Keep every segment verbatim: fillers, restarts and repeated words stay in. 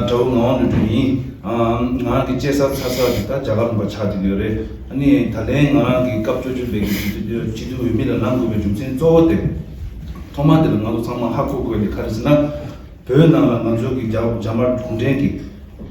དགྲ་བོ་ངག་དབང་ལྷུན་གྲུབ་ཡིན། ཨ། ང་རང་གི་སྐྱེས་ས་འཚར་ས་དེ་ད་རྒྱ་གར་ལུང་པ་ཆགས་བསྡད་ཡོད་རེད། ཨ་ནི་ད་ལན་ང་རང་གི་སྐབས་བཅུ་བཅུ་པའི་གི་སྤྱི་འཐུས་སྤྱི་འཐུས་འོས་མི་ལ་ལངས་དགོས་པའི་རྒྱུ་མཚན་གཙོ་བོ་དེ། ཐོག་མ་དེ་ལ་ང་ཚོ་ཚང་མ་ཧ་གོ་དགོས་དེ་ག་རེ་ཟེར་ན། བོད་ནང་ལ་ང་ཚོ་གི་རྒྱ་རྒྱ་དམར་གུང་ཁྲན་གྱིས་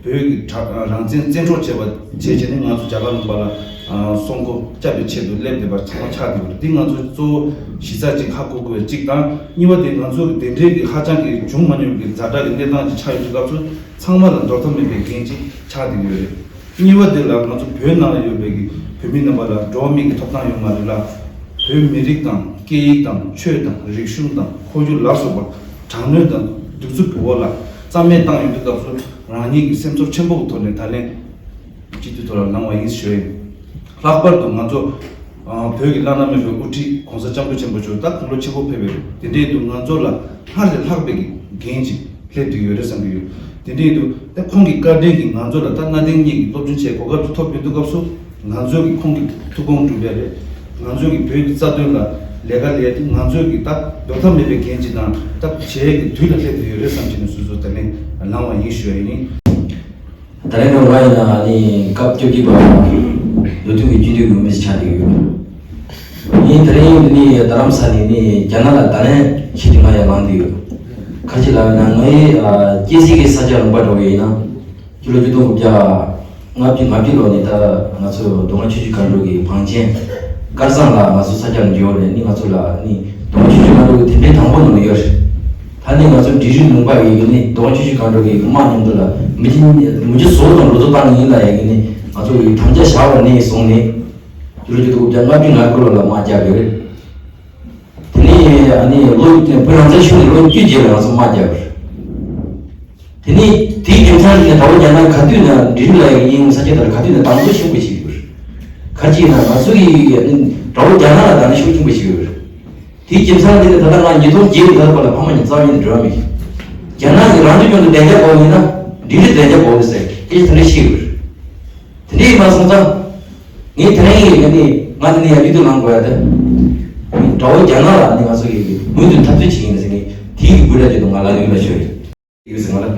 བོད་ཀྱི་དྲག་རང་བཙན་བཙན་འཕྲོག་བྱས་པ་བྱས་བྱས་ནས་ང་ཚོ་རྒྱ་གར་ལུང་པ་ལ་སྲོག་མགོ་བསྐྱབ་པའི་ཆེད་དུ་སླེབས་བསྡད་པ་ཚང་མ་ཆགས་བསྡད་པ་རེད། འདི་ང་ཚོ་གཙོ་བོ་གཞི་རྩ་གཅིག་ཧ་གོ་དགོས་པ་གཅིག་དང་། གཉིས་པ་དེ་ང་ཚོ་གི་དེ་འདྲའི་གི་ཧ་ཅང་གི་བྱུང་མ་མྱོང་གི་ཛ་དྲག་གི་གནས་སྟངས་ཅིག་ཆགས་ཡོད་དུས་སྐབས་སུ་ཚང་མ་ལ་འདོར་ཐབས་མེད་པའི་འགན་ཅིག་ཆགས་བསྡད་ཡོད་རེད། གཉིས་པ་དེ་ལ་ང་ཚོ་བོད་ནང་ལ་ཡོད་པའི་གི་བོད་མི་རྣམ་པ་ལ་འགྲོ་བ་མིའི་གི་ཐོབ་ཐང་ཡོད་མ་རེད་ལ། བོད་མི་རིགས་དང་སྐད་ཡིག་དང་ཆོས་དང་རིག་གཞུང་དང་ཁོར་ཡུག་ལ་སོགས་པ་དྲག་གནོན་དང་གདུག་རྩུབ་འོག་ལ་རྩ་མེད་བཏང་ཡོད་དུས་སྐབས་སུ་རང་ཉིད་ཀྱི་སེམས་ཚོར་ཆེན་པོ་གི་ཐོག་ནས་ད་ལན་སྤྱི་འཐུས་ཐོག་ལ་ལངས་པ་ཡིན་ཞུ་ཡིན། ལྷག་པར་དུ་ང་ཚོ་ཨ་བོད་ཀྱི་བླ་ན་མེད་པའི་དབུ་ཁྲིད་གོང་ས་སྐྱབས་མགོན་ཆེན་པོ་མཆོག་ད་དགུང་ལོ་ཆེན་པོ་ཕེབས་པའི་རེད། དེ་འདྲའི་དུས་ང་ཚོ་ལ་སྔར་ལས་ལྷག་པའི་གི་འགན་ཅིག་སླེབས་བསྡད་ཡོད་རེད་བསམ་གྱི་ཡོད། དེ་འདྲའི་དུས་ད་ཁོང་གི་བཀའ་དྲིན་གྱིས་ང་ཚོ་ལ་ད་གནའ་དེང་གཉིས་ཀྱི་སློབ་སྦྱོང་བྱེད་གོ་སྐབས་ཅིག་ཐོབ་ཡོད་དུས་སྐབས་སུ་ང་ཚོ་གིས་ཁོང་གི་ཐུགས་དགོངས་སྒྲུབ་ཡ་རེད། ང་ཚོ་གིས་བོད་ཀྱི་རྩ་དོན་ལ་ལས་ཀ་ལས་ཏེ་ང་ཚོ་གིས་ད་འདོར་ཐབས་མེད་པའི་འགན་ཅིག་དང་ད་བྱེད་ཡ་གི་དུས་ལ་སླེབས་བསྡད་ཡོད་རེད་བསམ་བྱས་ནས་སོ་སོ་ད་ནས་ལངས་པ་ཡིན་ཞུ་ཡ་ཡིན། ད་རེས་ནང་ང་ཡིན་ན་ནི་སྐབས་བཅོ་བརྒྱད་པ་ལོ་ཐོག་གི་སྤྱི་འཐུས་འོས་མི་ཞིག་ཆགས་བསྡད་ཡོད། ངས་ད་རེས་ནི་རྡ་རམ་ས་ལ་ནས་ནི་རྒྱ་ནག་ལ་ད་ལན་ཞིག་ཏུ་ང་ཡང་ལངས་བསྡད་ཡོད། ག་ཅི་ལབ་ན་ངའི་ཨ་སྐྱེས་ས་གི་ས་ཆ་ལུང་པ་འགྲོ་བ་ཡིན་ན་སྤྱི་ལོ་ཆིག་སྟོང་དགུ་བརྒྱ་ལྔ་བཅུ་ལོ་ནས་ད་ང་ཚོ་མདོ་སྔགས་ཆོས་བརྒྱུད་མཁའ་འགྲོ་གི་བང་ཆེན་དཀར་ཚང་ལ་ང་ཚོ་ས་ཆ་ལ་འབྱོར་ནས་ནི་ང་ཚོ་ལ་ནི་མདོ་སྔགས་ཆོས་བརྒྱུད་མཁའ་འགྲོ་གི་དེ་འདྲའི་དང་པོ་ནང་ལ་ཡོད་རེད། ད་ནི་ང་ཚོ་འབྲི་རིགས་ལུང་པ་ཡི་གི་ནི་མདོ་སྔགས་ཆོས་བརྒྱུད་མཁའ་འགྲོ་གི་དམག་མཉམ་དུ་ལ་མི་རྒྱུ་མི་རྒྱུ་བཟོ་དང་འགྲོ་ཚོ་བཏང་ནི་ཡིན་ལ་ཡ་གི་ནི་ང་ཚོ་གི་དམ་བཅའ་བཞག་པ་ནས་བཟུང་ནས་སྤྱི་ལོ་ཆིག་སྟོང་དགུ་བརྒྱ་ལྔ་བཅུ་ང་དགུ་ལོ་ལ་དམག་རྒྱག་གི་རེད། དེ་ནས་ཨ་ནི་ལོ་བོད་རང་བཙན་ཤོར་ནས་ལོ་བཅུ་རྗེས་ལ་ང་ཚོ་དམག་རྒྱག་གི་རེད། དེ་ནས་དེའི་རྒྱུ་མཚན་ནི་དགྲ་བོ་རྒྱ་ནག་ག་དུས་ན་འབྲི་རིགས་ལ་ཡ་གི་ཡིན་ས་ཆ་དེར་ག་དུས་ན་དང་དོད་ཆེན་པོ་ཞིག་ཡོད་རེད། ག་ཅི་ཡིན་ན་ང་ཚོ་གི་ཨ་ནི་དགྲ་བོ་རྒྱ་ནག་ལ་ད་ནི་ཤུགས་ཆེན་པོ་ཞིག་ཡོད་རེད། དེའི་རྒྱུ་མཚན་དེ་ནི་ད་ལྟ་ང་ཉིས་སྟོང་བརྒྱད་ཀྱི་ད་ལྟ་བར་ལ་ཕ་མ་གཉིས་རྩ་བ་ཉིད་ནས་འབྲེལ་བ་མེད་ཀྱི། རྒྱ་ནག་གིས་རང་གི་སྐྱོན་དུ་བདེ་འཇགས་དགོས་ཡིན་ན་འབྲི་རིགས་བདེ་འཇགས་དགོས་རེད་ཟེར་སྐད་ཆ་དེ་འདྲ་བཤད་ཡོད་རེད། དེ་འདྲ་ཡིན་པ་སོང་ཙང་ངས་དེ་རིང་ཡིན་ནི་ང་དེ་ནས་ཡར་ཡུལ་དུ་ལངས་དགོས་ཡ་དེ། དགྲ་བོ་རྒྱ་ནག་ལ་ནི་ང་ཚོ་ཡིན་གྱི་མུ་མཐུད་འཐབ་རྩོད་བྱེད་ཡིན་ཟེར་ནས་དེའི་གི་འབུལ་ར་དེ་དུ་ང་ལ་ཡོད་ལ་ཤོད་རེད། ཡོད་ཟེར་ང་ལ།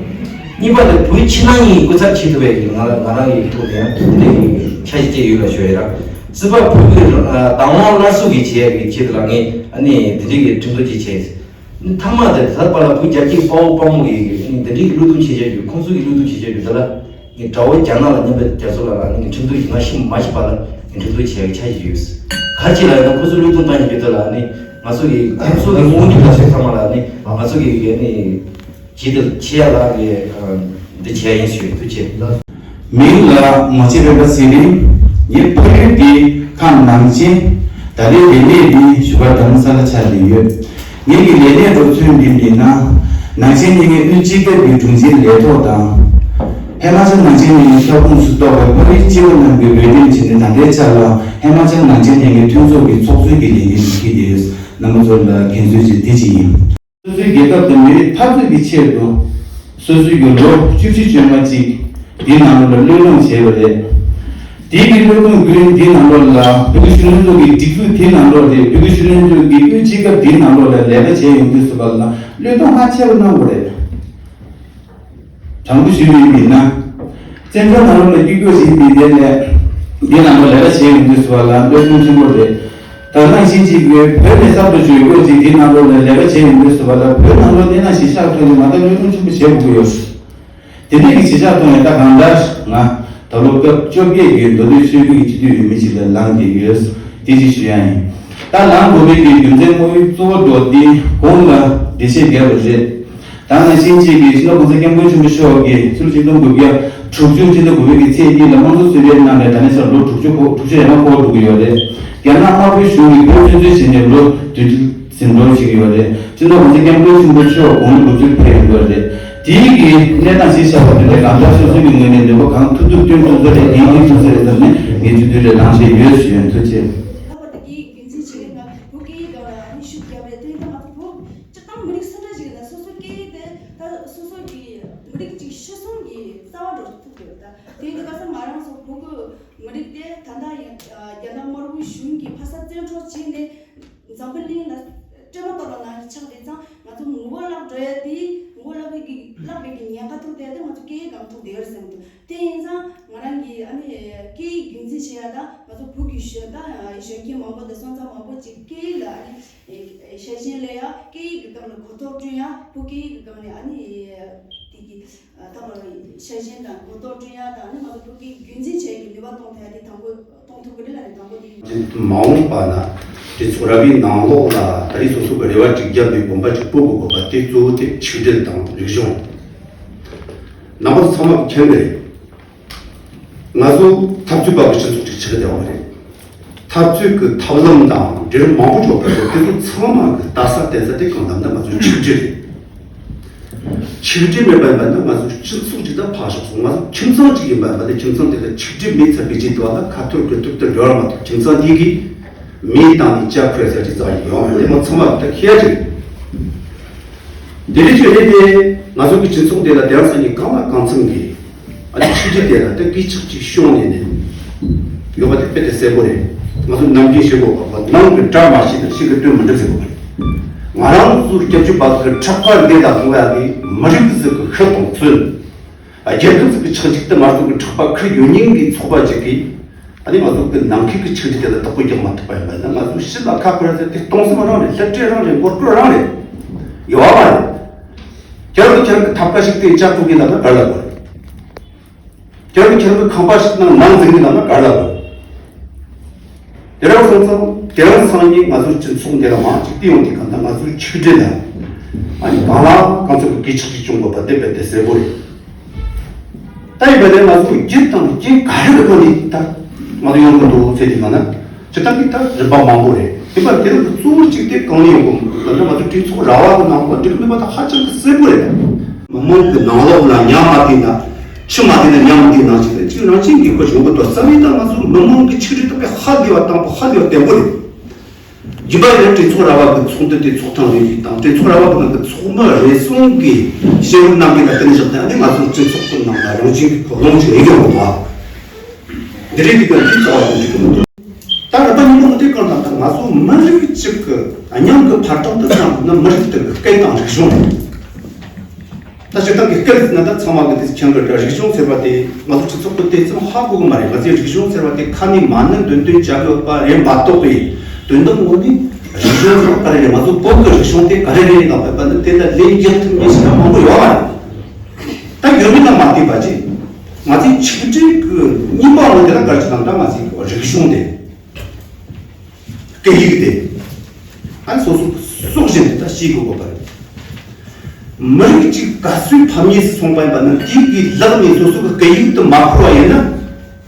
གཉིས་པ་དེ་བོད་ཕྱི་ནང་གཉིས་སྐུ་ཚབ་བྱེད་ཐུབ་པའི་ང་ལ་ང་རང་གི་ཐོག་ནས་ཡང་དེ་འདྲའི་འཆར་གཞི་བཅས་ཡོད་ལ་ཞུ་ཡ་ར། སྲིད་པ་བོད་ཀྱི་བདག་དབང་སླར་གསོ་གི་བྱེད་ཡ་གི་ཆེད་དུ་ལ་ངས་ཨ་ནི་དེ་འདྲའི་གི་ཁྲིམས་ཐོག་ཅིག་བྱས། ནི་ཐ་མ་དེ་ད་བར་ལ་བོད་རྒྱལ་གཅེས་དཔའ་བོ་དཔའ་མོ་གི་ཨ་ནི་དེ་འདྲའི་གི་བློས་གཏོང་བྱེད་བྱ་རྒྱུ་ཁོང་ཚོ་གི་བློས་གཏོང་བྱེད་བྱ་རྒྱུ་དེ་ལ་ངས་དགྲ་བོ་རྒྱ་ནག་ལ་མཉམ་པའི་རྒྱ་མཚོ་ལ་ལ་ནི་ངས་ཁྲིམས་ཐོག་ཅིག་ང་ཤི་མ་ཤི་བ་ལ་ངས་ཁྲིམས་ཐོག་བྱེད་ཡ་གི་འཆར་གཞི་ཡོད། ག་ཅི་ལ་ཡིན་ན་ཁོ་ཚོ་བློས་གཏོང་བཏང་ཡོད་རྒྱུ་དེ་ལ་ནི་ང་ཚོ་གི་ཁོང་ཚོ་གི་དངོས་ཐོག་ལ་བྱེད་ཚང་མ་ལ་ནི་ང་ཚོ་གི་ཨ་ནི། ཇི་ལྟར་ཆེ་ཡ་ལགས་ཀྱིས་འདི་བྱས་ཡིན་ཞུས་ཐུགས་རྗེ་ཆེ། མིང་ལ་ངོ་ཆེ་སྤེན་པ་ཚེ་རིང་། ངའི་ཕ་ཡུལ་འདི་ཁམས་ནང་ཆེན། ད་ལྟའི་ལས་གནས་འདི་བཞུགས་སྒར་རྡ་རམ་ས་ལ་ཆགས་བསྡད་ཡོད། ངེད་ཀྱི་ལས་གནས་འགྲོ་ཚུལ་འདི་འདི་ན། ནང་ཆེན་མཉེན་ལྔའི་དབུས་སྤྱི་ཁྱབ་ཀྱི་དྲུང་ཆེའི་ལས་ཐོག་དང་། ཧི་མ་ཅལ་ནང་ཆེན་མཉེན་ལྔའི་ཁྱབ་ཁོངས་སུ་གཏོགས་པའི་ཕ་ཡུལ་སྤྱི་བ་རྣམས་ཀྱི་འོས་འདེམས་བྱས་ནས་ད་ལྟའི་ཆར་ལ་ཧི་མ་ཅལ་ནང་ཆེན་མཉེན་ལྔའི་མཐུན་ཚོགས་ཀྱི་ཚོགས་གཙོའི་གི་ལས་འགན་སྒྲུབ་ཀྱི་ཡོད། རྣམ་པ་ཚོ་ལ་མཁྱེན་ཚུལ་ཅིག་འདི་ཅིག་ཡིན། སོ་སོའི་རྒྱལ་ཁབ་དང་མི་རིགས་འཐབ་རྩོད་ཀྱི་ཆེད་དུ་སོ་སོའི་གི་ལོ་བཅུ་བཞི་བཅོ་ལྔ་ཅིག་འདིའི་ནང་ལོགས་ལ་བློས་གཏོང་བྱས་པ་རེད། དེའི་གི་བློས་གཏོང་ཀུན་འདིའི་ནང་ལོགས་ལ་བོད་ཀྱི་གཞོན་ནུ་ཚོ་གི་སྒྲིག་འཛུགས་དེའི་ནང་ལོགས་རེད། བོད་ཀྱི་གཞོན་ནུ་ཚོ་གི་དབུས་སྤྱི་ཁྱབ་དེའི་ནང་ལོགས་ལ་ལས་ཀ་བྱས་ཡོང་དུས་སུ་བར་ལ་བློས་གཏོང་ཧ་ཆེ་བ་གནང་དགོས་རེད། དྲང་པོ་ཞུས་པ་ཡིན་ན། བཙན་བྱོལ་ནང་ལོགས་ལ་སྐྱིད་སྐྱོ་ཞིག་ཡིན་པའི་དེ་ལས། འདི་ནང་ལོགས་ལས་ཀ་བྱེད་ཡོང་དུས་སུ་བ་ལ་བློས་གཏོང་ཆེན་པོ་རེད། ད་ནང་བཞིན་གཅིག་གིས་བོད་ནས་གསར་དུ་འབྱོར་སྐྱོ་ཅིག་འདི་ནང་ལོགས་ལ་ལས་ཀ་བྱེད་ཡོང་དུས་སུ་བ་ལ་བོད་ནང་ལོགས་གནས་སྟངས་གཞི་བཞག་ཐོག་ནས་མ་ལྟ་བློས་གཏོང་ཆེན་པོ་བྱེད་དགོས་ཀྱི་ཡོད། དེ་འདྲས་ཀྱི་གཞི་བཞག་ཐོག་ནས་ད་གང་ལྟར་ང་ད་ལོ་སྐབས་བཅོ་བརྒྱད་ཀྱི་མདོ་སྟོད་ཆོས་བརྒྱུད་ཀྱི་སྤྱི་འཐུས་འོས་མི་ཅིག་ལ་ལངས་ཀྱི་ཡོད། དེ་ཅིག་ཞུ་ཡ་ཡིན། ད་ལངས་དགོས་པའི་གི་རྒྱུ་མཚན་དངོས་ཡོད་གཙོ་བོ་འགྲོ་འདི་གོང་ལ་འགྲེལ་བཤད་བརྒྱབ་པ་རེད། ད་ནང་བཞིན་གཅིག་གིས་སྤྱི་ནོར་གོང་ས་སྐྱབས་མགོན་ཆེན་པོ་མཆོག་གིས་ཕྱི་ལོ་ཆིག་སྟོང་དགུ་བརྒྱ་དྲུག་ཅུ་ཕྱི་ཟླ་དགུ་པའི་གི་ཚེས་གཉིས་ལ་དམངས་གཙོ་གསོལ་རས་གནང་ནས་ད་ནས་བཟུང་ལོ་དྲུག་ཅུ་འཁོར་དྲུག་ཅུ་རེ་ལྔ་འཁོར་འགྲོ་གི་ཡོད་རེད། རྒྱ་ནག་དམར་པོའི་གཞུང་གིས་བོད་བཙན་འཛུལ་བྱས་ནས་ལོ་བདུན་ཅུ་ཟིན་འགྲོ་བྱེད་ཀྱི་ཡོད་རེད། སྤྱི་ནོར་གོང་ས་སྐྱབས་མགོན་ཆེན་པོ་མཆོག་དགུང་ལོ་དགུ་བཅུ་ཕེབས་ཡོད་རེད། དེའི་གི་གནས་སྟངས་གཞི་བཞག་པ་དེ་འདྲའི་གང་ལྟར་སོ་སོའི་གི་ངོས་ནས་འདོད་པ་གང་ཐུབ་ཐུབ་བཏོན་ཐུབ་ས་རེད། འགན་འཁྱེར་ཐུབ་ས་རེད་བསམ་ནས་ངས་སྤྱི་འཐུས་ལ་ལངས་བསྡད་ཡོད་ཞུ་ཡོད། ཐུགས་རྗེ་ཆེ། ལྷག་པར་དུ་དེའི་རྒྱུ་མཚན་ཞིག་ལ་ང་བོད་སྐད་ཡིག་སྒང་ལ་ཨ་ནི་ཤུགས་བརྒྱབ་པ་རེད། དེ་ཡིན་ད་ང་ཚོ་བོད་སྤྱིར་བཏང་མི་རིགས་སུ་འདྲ་ཞིག་ཡིན་ན་སོ་སོའི་སྐད་ཡིག་དེ་ད་སོ་སོ་གི་མི་རིགས་ཀྱི་ཤི་གསོན་གྱི་རྩ་བ་འགྲོ་ཐུབ་ཡོད། ད་དེ་ཡིན་དུས་ཁ་སང་ང་རང་ཚོ་བོད་ཀྱི་མི་རིགས་དེ་ད་ལྟ་ཡང་རྒྱ་ནག་དམར་པོའི་གཞུང་གིས་ཕ་ས་བཙན་འཕྲོག་བྱས་ནས་འཛམ་བུ་གླིང་ལ་སྲན་མ་གཏོར་བ་ནང་བཞིན་ཆགས་བསྡད་ཙང་ང་ཚོ་ངོ་བོ་བརླག་འགྲོ་ཡ་དེ་ངོ་བོ་བརླག་པའི་གི་ བརླག་པའི་གི་ཉེན་ཁ་ཐུག་བསྡད་དེ་ང་ཚོ་སྐད་ཡིག་སྒང་ཐུག་བསྡད་ཡོད་རེད་བསམ་གི་འདུག་དེ་ཡིན་ཙང་ང་རང་གིས་ཨ་ནི་སྐད་ཡིག་རྒྱུན་འཛིན་བྱེད་ཡ་དང་ང་ཚོ་བོད་ཀྱི་གཞོན་དང་གཞོན་སྐྱེས་མང་པོ་དང་སོན་རྩ་མང་པོ་ཅིག་སྐད་ཡིག་ལ་ཨ་ནི་ཤ་ཞེན་སླེབས་ཡ། སྐད་ཡིག་གི་སྒང་ནས་གོ་རྟོགས་བསྐྲུན་ཡ། བོད་སྐད་ཡིག་གི་སྒང་ནས་ཨ་ནི་དེ་གི་ད་ལོ་ཤ་ཞེན་དང་གོ་རྟོགས་བསྐྲུན་ཡ་དང་ཨ་ནི་ང་ཚོ་བོད་སྐད་རྒྱུན་འཛིན་བྱེད་ཡ་གི་ནུས་པ་གཏོང་ཐུབ་ཡ་དེ་དང་པོ་གཏོང་ཐུབ་ཀྱི་རེད་ལ་ནི་དང་པོ་དེ། མ་འོངས་པ་ན་དེ་ཚོ་ར་བའི་ནང་ལོགས་ལ་ད་རེས་སོ་སོ་གི་རེ་བ་འགྲིག་རྒྱབ་ནས་གོམ་པ་ཅིག་སྤོ་དགོས་པ་དེ་གཙོ་བོ་དེ་ཆིག་སྒྲིལ་དང་རིག་གཞུང་། རྣམ་པ་ཚང་མ་མཁྱེན་གི་རེད། ང་ཚོ་འཐབ་རྩོད་པ་གི་སྤྱི་ཚོགས་ཅིག་ཆགས་བསྡད་པ་རེད། འཐབ་རྩོད་ཀྱི་ཐབས་ལམ་དང་འབྲེལ་མང་པོ་འཇོག་པ་རེད། དེ་ཚོ་ཚང་མ་གི་ལྟ་ས་བལྟ་ས་དེ་གང་ལྟར་ན་ང་ཚོའི་ཆིག་སྒྲིལ་རེད། ཆིག་སྒྲིལ་མེད་པ་ཡིན་པ་ན་ང་ཚོ་སྤྱི་ཚོགས་ཅིག་དང་ཕར་ཕྱོགས་སོང་། ང་ཚོ་ཁྱིམ་ཚང་ཅིག་ཡིན་པ་ཡིན་པ་ན་ཁྱིམ་ཚང་དེ་ལ་ཆིག་སྒྲིལ་མེད་ཚར་བའི་རྗེས་དུ་བ་ལ་ཁ་ཐོར་དགོད་ཐོར་དུ་འགྲོ་བ་མ་གཏོགས་ཁྱིམ་ཚང་དེ་གིས་མེ་བཏང་ནས་ཇ་ཁོལ་ས་ཅིག་ཙམ་ཡོང་བ་དེ་མོ་ཚང་མ་ད་ཁྱེད་ཅིག་དེ་རིང་ཁྱོད་ནི་དེ་ང་ཚོ་གི་སྤྱི་ཚོགས་དེ་ལ་དེང་སང་ཉིན་གང་ལ་གང་འཚམ་གི་ཨ་ནི་ཆིག་སྒྲིལ་དེ་ལ་དེ་གི་ཆག་ཅིག་ཤོང་ནས་ནས་ཡོད་པ་དེ་དཔེ་དེ་གསལ་པོ་རེད། ང་ཚོ་ནམ་རྒྱུན་ཞུ་དགོས་པ་ནང་གི་དགྲ་མ་ཤེས་ན་ཕྱི་གི་དོན་མི་འགྲུབ་ཟེར་བ་རེད། ང་རང་ཚོའི་སྐྱབས་བཅོལ་བ་ཚོའི་ཕྲག་པ་འདི་ལ་སོང་ཡ་གི་མི་རིགས་ཟིག་གི་ཤི་དང་གསོན། རྒྱལ་ཁབ་ཟིག་གི་ཆགས་འཇིག་དེ་ང་ཚོ་གི་ཕྲག་པ་ཁུར་ཡོད་ཉིན་གི་ཚོགས་པ་ཅིག་གིས་ཨ་ནི་ང་ཚོ་གི་ནང་ཁུལ་གི་ཆིག་སྒྲིལ་དེ་ལ་བདག་པོ་རྒྱག་མ་ཐུབ་པ་ཡིན་པ་ཡིན་ན་ང་ཚོ་ཕྱི་ལ་ཁ་ཁུར་ཟེར་དེ་གཏོང་སེམས་རང་རེད། ལྷ་འདྲེ་རང་རེད། མགོ་སྐོར་རང་རེད། ཡོད་བ་མ་རེད། ཁྱེད་རང་ཁྱེད་རང་གི་ཐབ་ཀ་ཞིག་དེ་ལྕགས་པོ་གི་ལ་ན་ག་ལ་དགོས། ཁྱེད་རང་ཁྱེད་རང་གི་ཁང་པ་ཞིག་ནང་ནང་འཛིན་གི་ལ་ན་ག་ལ་དགོས། དེ་རིང་སོང་ཙང་དེ་རིང་སང་ཉིན་ང་ཚོའི་སྤྱི་ཚོགས་འདི་ལ་མང་ཅིག་བལྟས་ཡོང་དུས་གང་ལྟར་ང་ཚོའི་ཆིག་སྒྲིལ་ལ་ཨ་ནི་གང་ལ་གང་ཚོད་ཀྱི་གུས་ཕྱག་ཅིག་བྱུང་དགོས་པ་དེ་རྦད་དེ་གསལ་པོ་རེད། ད་ཡིན་པ་ནས་ང་ཚོ་རྒྱུ་དང་རྐྱེན་ག་རེ་གི་སྒོ་ནས་ད་ང་ཚོ་ཡོང་གི་འདུག་ཟེར་དུས་གང་ན་སྤྱིར་བཏང་གི་ད་རིམ་པ་མང་པོ་རེད། རིམ་པ་དེ་རིང་གི་གཙོ་བོ་གཅིག་དེ་གང་ནས་ཡོང་གི་ད་ལྟ་ང་ཚོ་གྲོས་ཚོགས་ར་བ་གི་ནང་ལ་འགྲིག་མེད་པ་ད་ཧ་ཅང་གི་གསལ་པོ་རེད། མི་མང་གི་ནང་ལོགས་ལ་ཉམས་མ་བསྡད་ན། ཆུ་མ་བསྡད་ན་ཉམས་བསྡད་ནང་བཞིན་རེད། གཅིག་རང་བཞིན་གྱིས་ཁོ་ཡོང་གི་འདུག་བསམ་ཡས་ད་ང་ཚོ་མི་མང་གི་ཆིག་སྒྲིལ་ཐུབ་པའི་ཧ་ལས་པ་དང་པོ་ཧ་ལས་པ་བརྟན་པོ་རེད། རྒྱུ་པ་ཡིན་ན་གྲོས་ཚོགས་ར་བ་གི་ཚོགས་འདུ་དེ་ཚོགས་ཐེངས་རེ་རེ་དང་གྲོས་ཚོགས་ར་བ་གི་ནང་གི་ཚོགས་མི་རེ་ཟུང་གིས་བཤད་རྒྱུ་གནང་གི་ད་དེ་ནས་བཞག་ན་ཨ་ནི་ང་ཚོ་གྲོས་ཚོགས་ཀྱི་ནང་ལ་རང་བཞིན་གྱིས་ཁོ་ལོངས་སྤྱོད་ཡོང་གི་འདུག་འདི་རིགས་ཀྱི་སྐད་འདི་རྩ་བ་ནས་འགྲིག་གི་མི་འདུག་ད་རེད་པ་ཉིན་མོ་འདི་གང་དང་ད་ང་ཚོ་མི་རིགས་གཅིག་གི་མཉམ་གི་འཕར་སྟངས་དུ་བསམ་ན་མི་རིགས་དེ་གི་སྐད་དང་རིག་གཞུང་རེད། ད་སྤྱིར་བཏང་གི་སྐད་ཟེར་ན་ད་ཚང་མ་གི་དེ་ཁྱེད་ཀྱི་རིག་གཞུང་ཟེར་བ་དེ་ང་ཚོ་སྤྱི་ཚོགས་ཀྱི་དེ་ཙམ་ཧ་གོ་གི་མ་རེད། ང་ཚོའི་རིག་གཞུང་ཟེར་བ་དེ་ཁ་ནས་མ་ཎི་འདོན་འདོན་བྱ་དགོས་པ་རེད་མ་གཏོགས་པའི་དོན་དག་ངོ་མའི་རིག་གཞུང་ཟེར་བ་ག་རེ་རེད། ང་ཚོ་བོད་ཀྱི་རིག་གཞུང་དེ་ག་རེ་རེད་ལབ་པ་ནི་དེ་ལ་ལན་རྒྱག་ཐུབ་མཁན་ཞིག་ད་མང་པོ་ཡོད་མ་རེད། ད་ཡོད་མེད་ལ་མ་བལྟས་པ་ཅིག་ང་ཚོའི་ཆིག་སྒྲིལ་གྱི་རྙིང་པ་འོ་དེ་ལ་ག་རེ་ཟེར་ན་ད་ང་ཚོའི་རིག་གཞུང་དེ། སྐད་ཡིག་དེ། ཨ་སོ་སོ་སྲོག་བཞིན་དུ་ད་ཤེས་དགོས་པ་རེད། མི་རིགས་གཅིག་ག་ཚོད་ཕམ་ཉེས་སུ་སོང་པ་ཡིན་པ་ན་དེའི་གི་ལག་ནས་སོ་སོ་གི་སྐད་ཡིག་དེ་མ་འཁུར་བ་ཡིན་ན།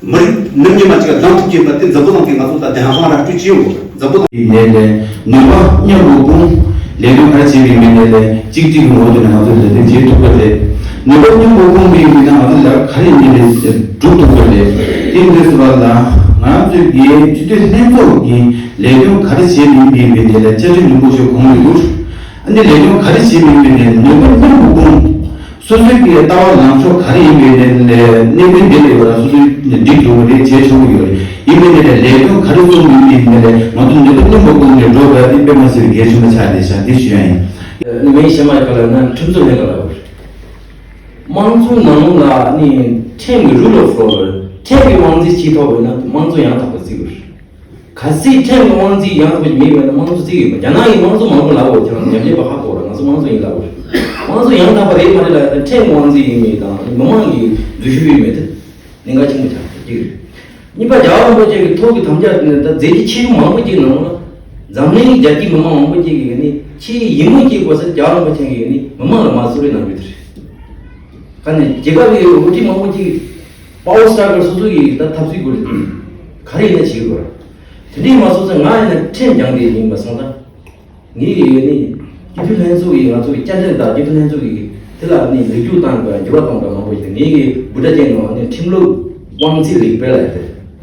མི་རིགས་ནམ་ཉི་མ་གཅིག་ལ་ལྡང་ཐུབ་ཀྱི་ཡིན་པ་དེ་འཛམ་བུ་གླིང་གིས་ང་ཚོ་ལ་བདེན་དཔང་ར་སྤྲོད་ཀྱི་ཡོད། འཛམ་བུ་གླིང་ནས་ལས་ནུས་པ་མཉམ་དུ་སྤུངས། ལས་དོན་ག་རེ་བྱེད་པའི་མི་སྣ་ལས་གཅིག་གཅིག་གི་ངོ་བོ་དེ་ནས་ང་ཚོ་ལས་དོན་བྱེད་ཐུབ་པ་རེད། ནུས་པ་མཉམ་དུ་སྤུངས་པའི་མི་སྣ་ང་ཚོ་ལས་ག་རེ་ཡིན་ནའི་སྒྲུབ་ཐུབ་པ་རེད། དེ་འདྲ་ཟེར་བ་ལ་ང་ཚོའི་གི་སྤྱི་འཐུས་ལྷན་ཚོགས་ཀྱི་ལས་དོན་ག་རེ་བྱེད་མིན་པའི་མི་སྣ་ལས་བཅའ་ཁྲིམས་རིན་པོ་ཆེ་གོང་ནས་བསྡུར། ཨ་ནི་ལས་དོན་ག་རེ་བྱེད་མིན་པའི་མི་སྣ་ནུས་པ་མཉམ་དུ་སྤུངས། སོ་སོའི་གི་ལྟ་བ་ལངས་ཕྱོགས་ག་རེ་ཡིན་པའི་གནས་ལས་གནས་བབ་འདི་ལས་ཡོད་ལ་སོ་སོའི་འགྲིག་འདུག་རེད་བྱས་ཆོག་གི་ཡོད་རེད། ཡིན་པའི་གནས་ལས་ལས་དོན་ག་རེ་རྩོམ་ཡིན་པའི་གནས་ལས་ང་ཚོ་ནུས་པ་མཉམ་པོ་བསྐུར་ནས་འགྲོ་དགོས་འདི་དཔེ་མ་སྲིད་པའི་གལ་ཆེན་པོ་ཆགས་བསྡད་ཤག་འདི་ཞུ་ཡ་ཡིན། ནི་མིང་གཞན་མ་ཡི་ག་ལ་ན་ཁྲིམས་བཟོ་ལྷན་ཁང་ལ་བར། དམངས་གཙོའི་ནང་ལ་ནི་ཁྲིམས་ཀྱི་rule of law ཁྲིམས་ཀྱི་དབང་འཛིན་བྱེད་ཐུབ་པ་ཡིན་ན་དམངས་གཙོ་ཡང་དག་པ་བརྩི་དགོས། གལ་སྲིད་ཁྲིམས་ཀྱི་དབང་འཛིན་ཡང་དག་པ་ཞིག་མེད་པ་ཡིན་ན་དམངས་གཙོ་བརྩི་གི་ཡོད་མ་རེད། རྒྱ་ནག་གི་དམངས་གཙོ་མང་པོ་ལབ་ཡོད། ཁྱེད་རང་ཉམས་ཉེས་པ་ཧ་གོ་ར་ང་ཚོ་དམངས་གཙོ་ཡིན་ལབ་ཡོད། དམངས་གཙོ་ཡང་དག་པ་རེད་མ་རེད་ལབ་ཡ་དང་ཁྲིམས་ཀྱི་དབང་འཛིན་ཡིན་མིན་དང་མི་མང་གི་འཛུལ་ཞུགས་ཡིན་མིན་དེ་གནད་འགག་ཆེན་པོ་ཆགས་ཀྱི་རེད། གཉིས་པ་རྒྱལ་བ་རིན་པོ་ཆེ་གི་ཐུགས་ཀྱི་དམ་བཅའ་དེ་ནི་ད་མཛད་རྗེས་ཆེ་ཆུང་མང་པོ་ཅིག་ནང་ལ་འཛམ་གླིང་རྒྱལ་སྤྱིའི་མི་མང་མང་པོ་ཅིག་གིས་ནི་ཆེས་ཡིད་སྨོན་སྐྱེ་དགོས་ས་རྒྱལ་བ་རིན་པོ་ཆེ་གིས་ནི་མི་མང་ལ་མར་གསོལ་རས་གནང་རྒྱུ་དེ་རེད། ཁ་ནས་རྒྱལ་ཁབ་ཀྱི་འགོ་ཁྲིད་མང་པོ་ཅིག་power struggle སོ་སོ་ཡི་ད་འཐབ་རྩོད་སྐོར་ལ་ག་རེ་ཡིན་ན་བྱེད་དགོས་ར། དེ་འདྲའི་མ་སོང་ཙང་ང་ཡིན་ན་ཁྲིམས་སྦྱངས་ཏེ་ཡིན་པ་སོང་ཙང་ངས་ནི་སྤྱི་འཐུས་ལྷན་ཚོགས་ཀྱི་ང་ཚོ་གི་བཅའ་ཁྲིམས་དང་སྤྱི་འཐུས་ལྷན་ཚོགས་ཀྱི་དེ་ལ་ནི་ལེགས་བཅོས་བཏང་དང་འགྱུར་བ་གཏོང་དང་མང་པོ་ཞིག་ངས་ཀྱི་འབུ་ཕྲ་ཅན་ནང་ནི་ཁྲིམས་ལུགས་དབང་ཚད་ལེགས་སྤེལ་ལ་དེ་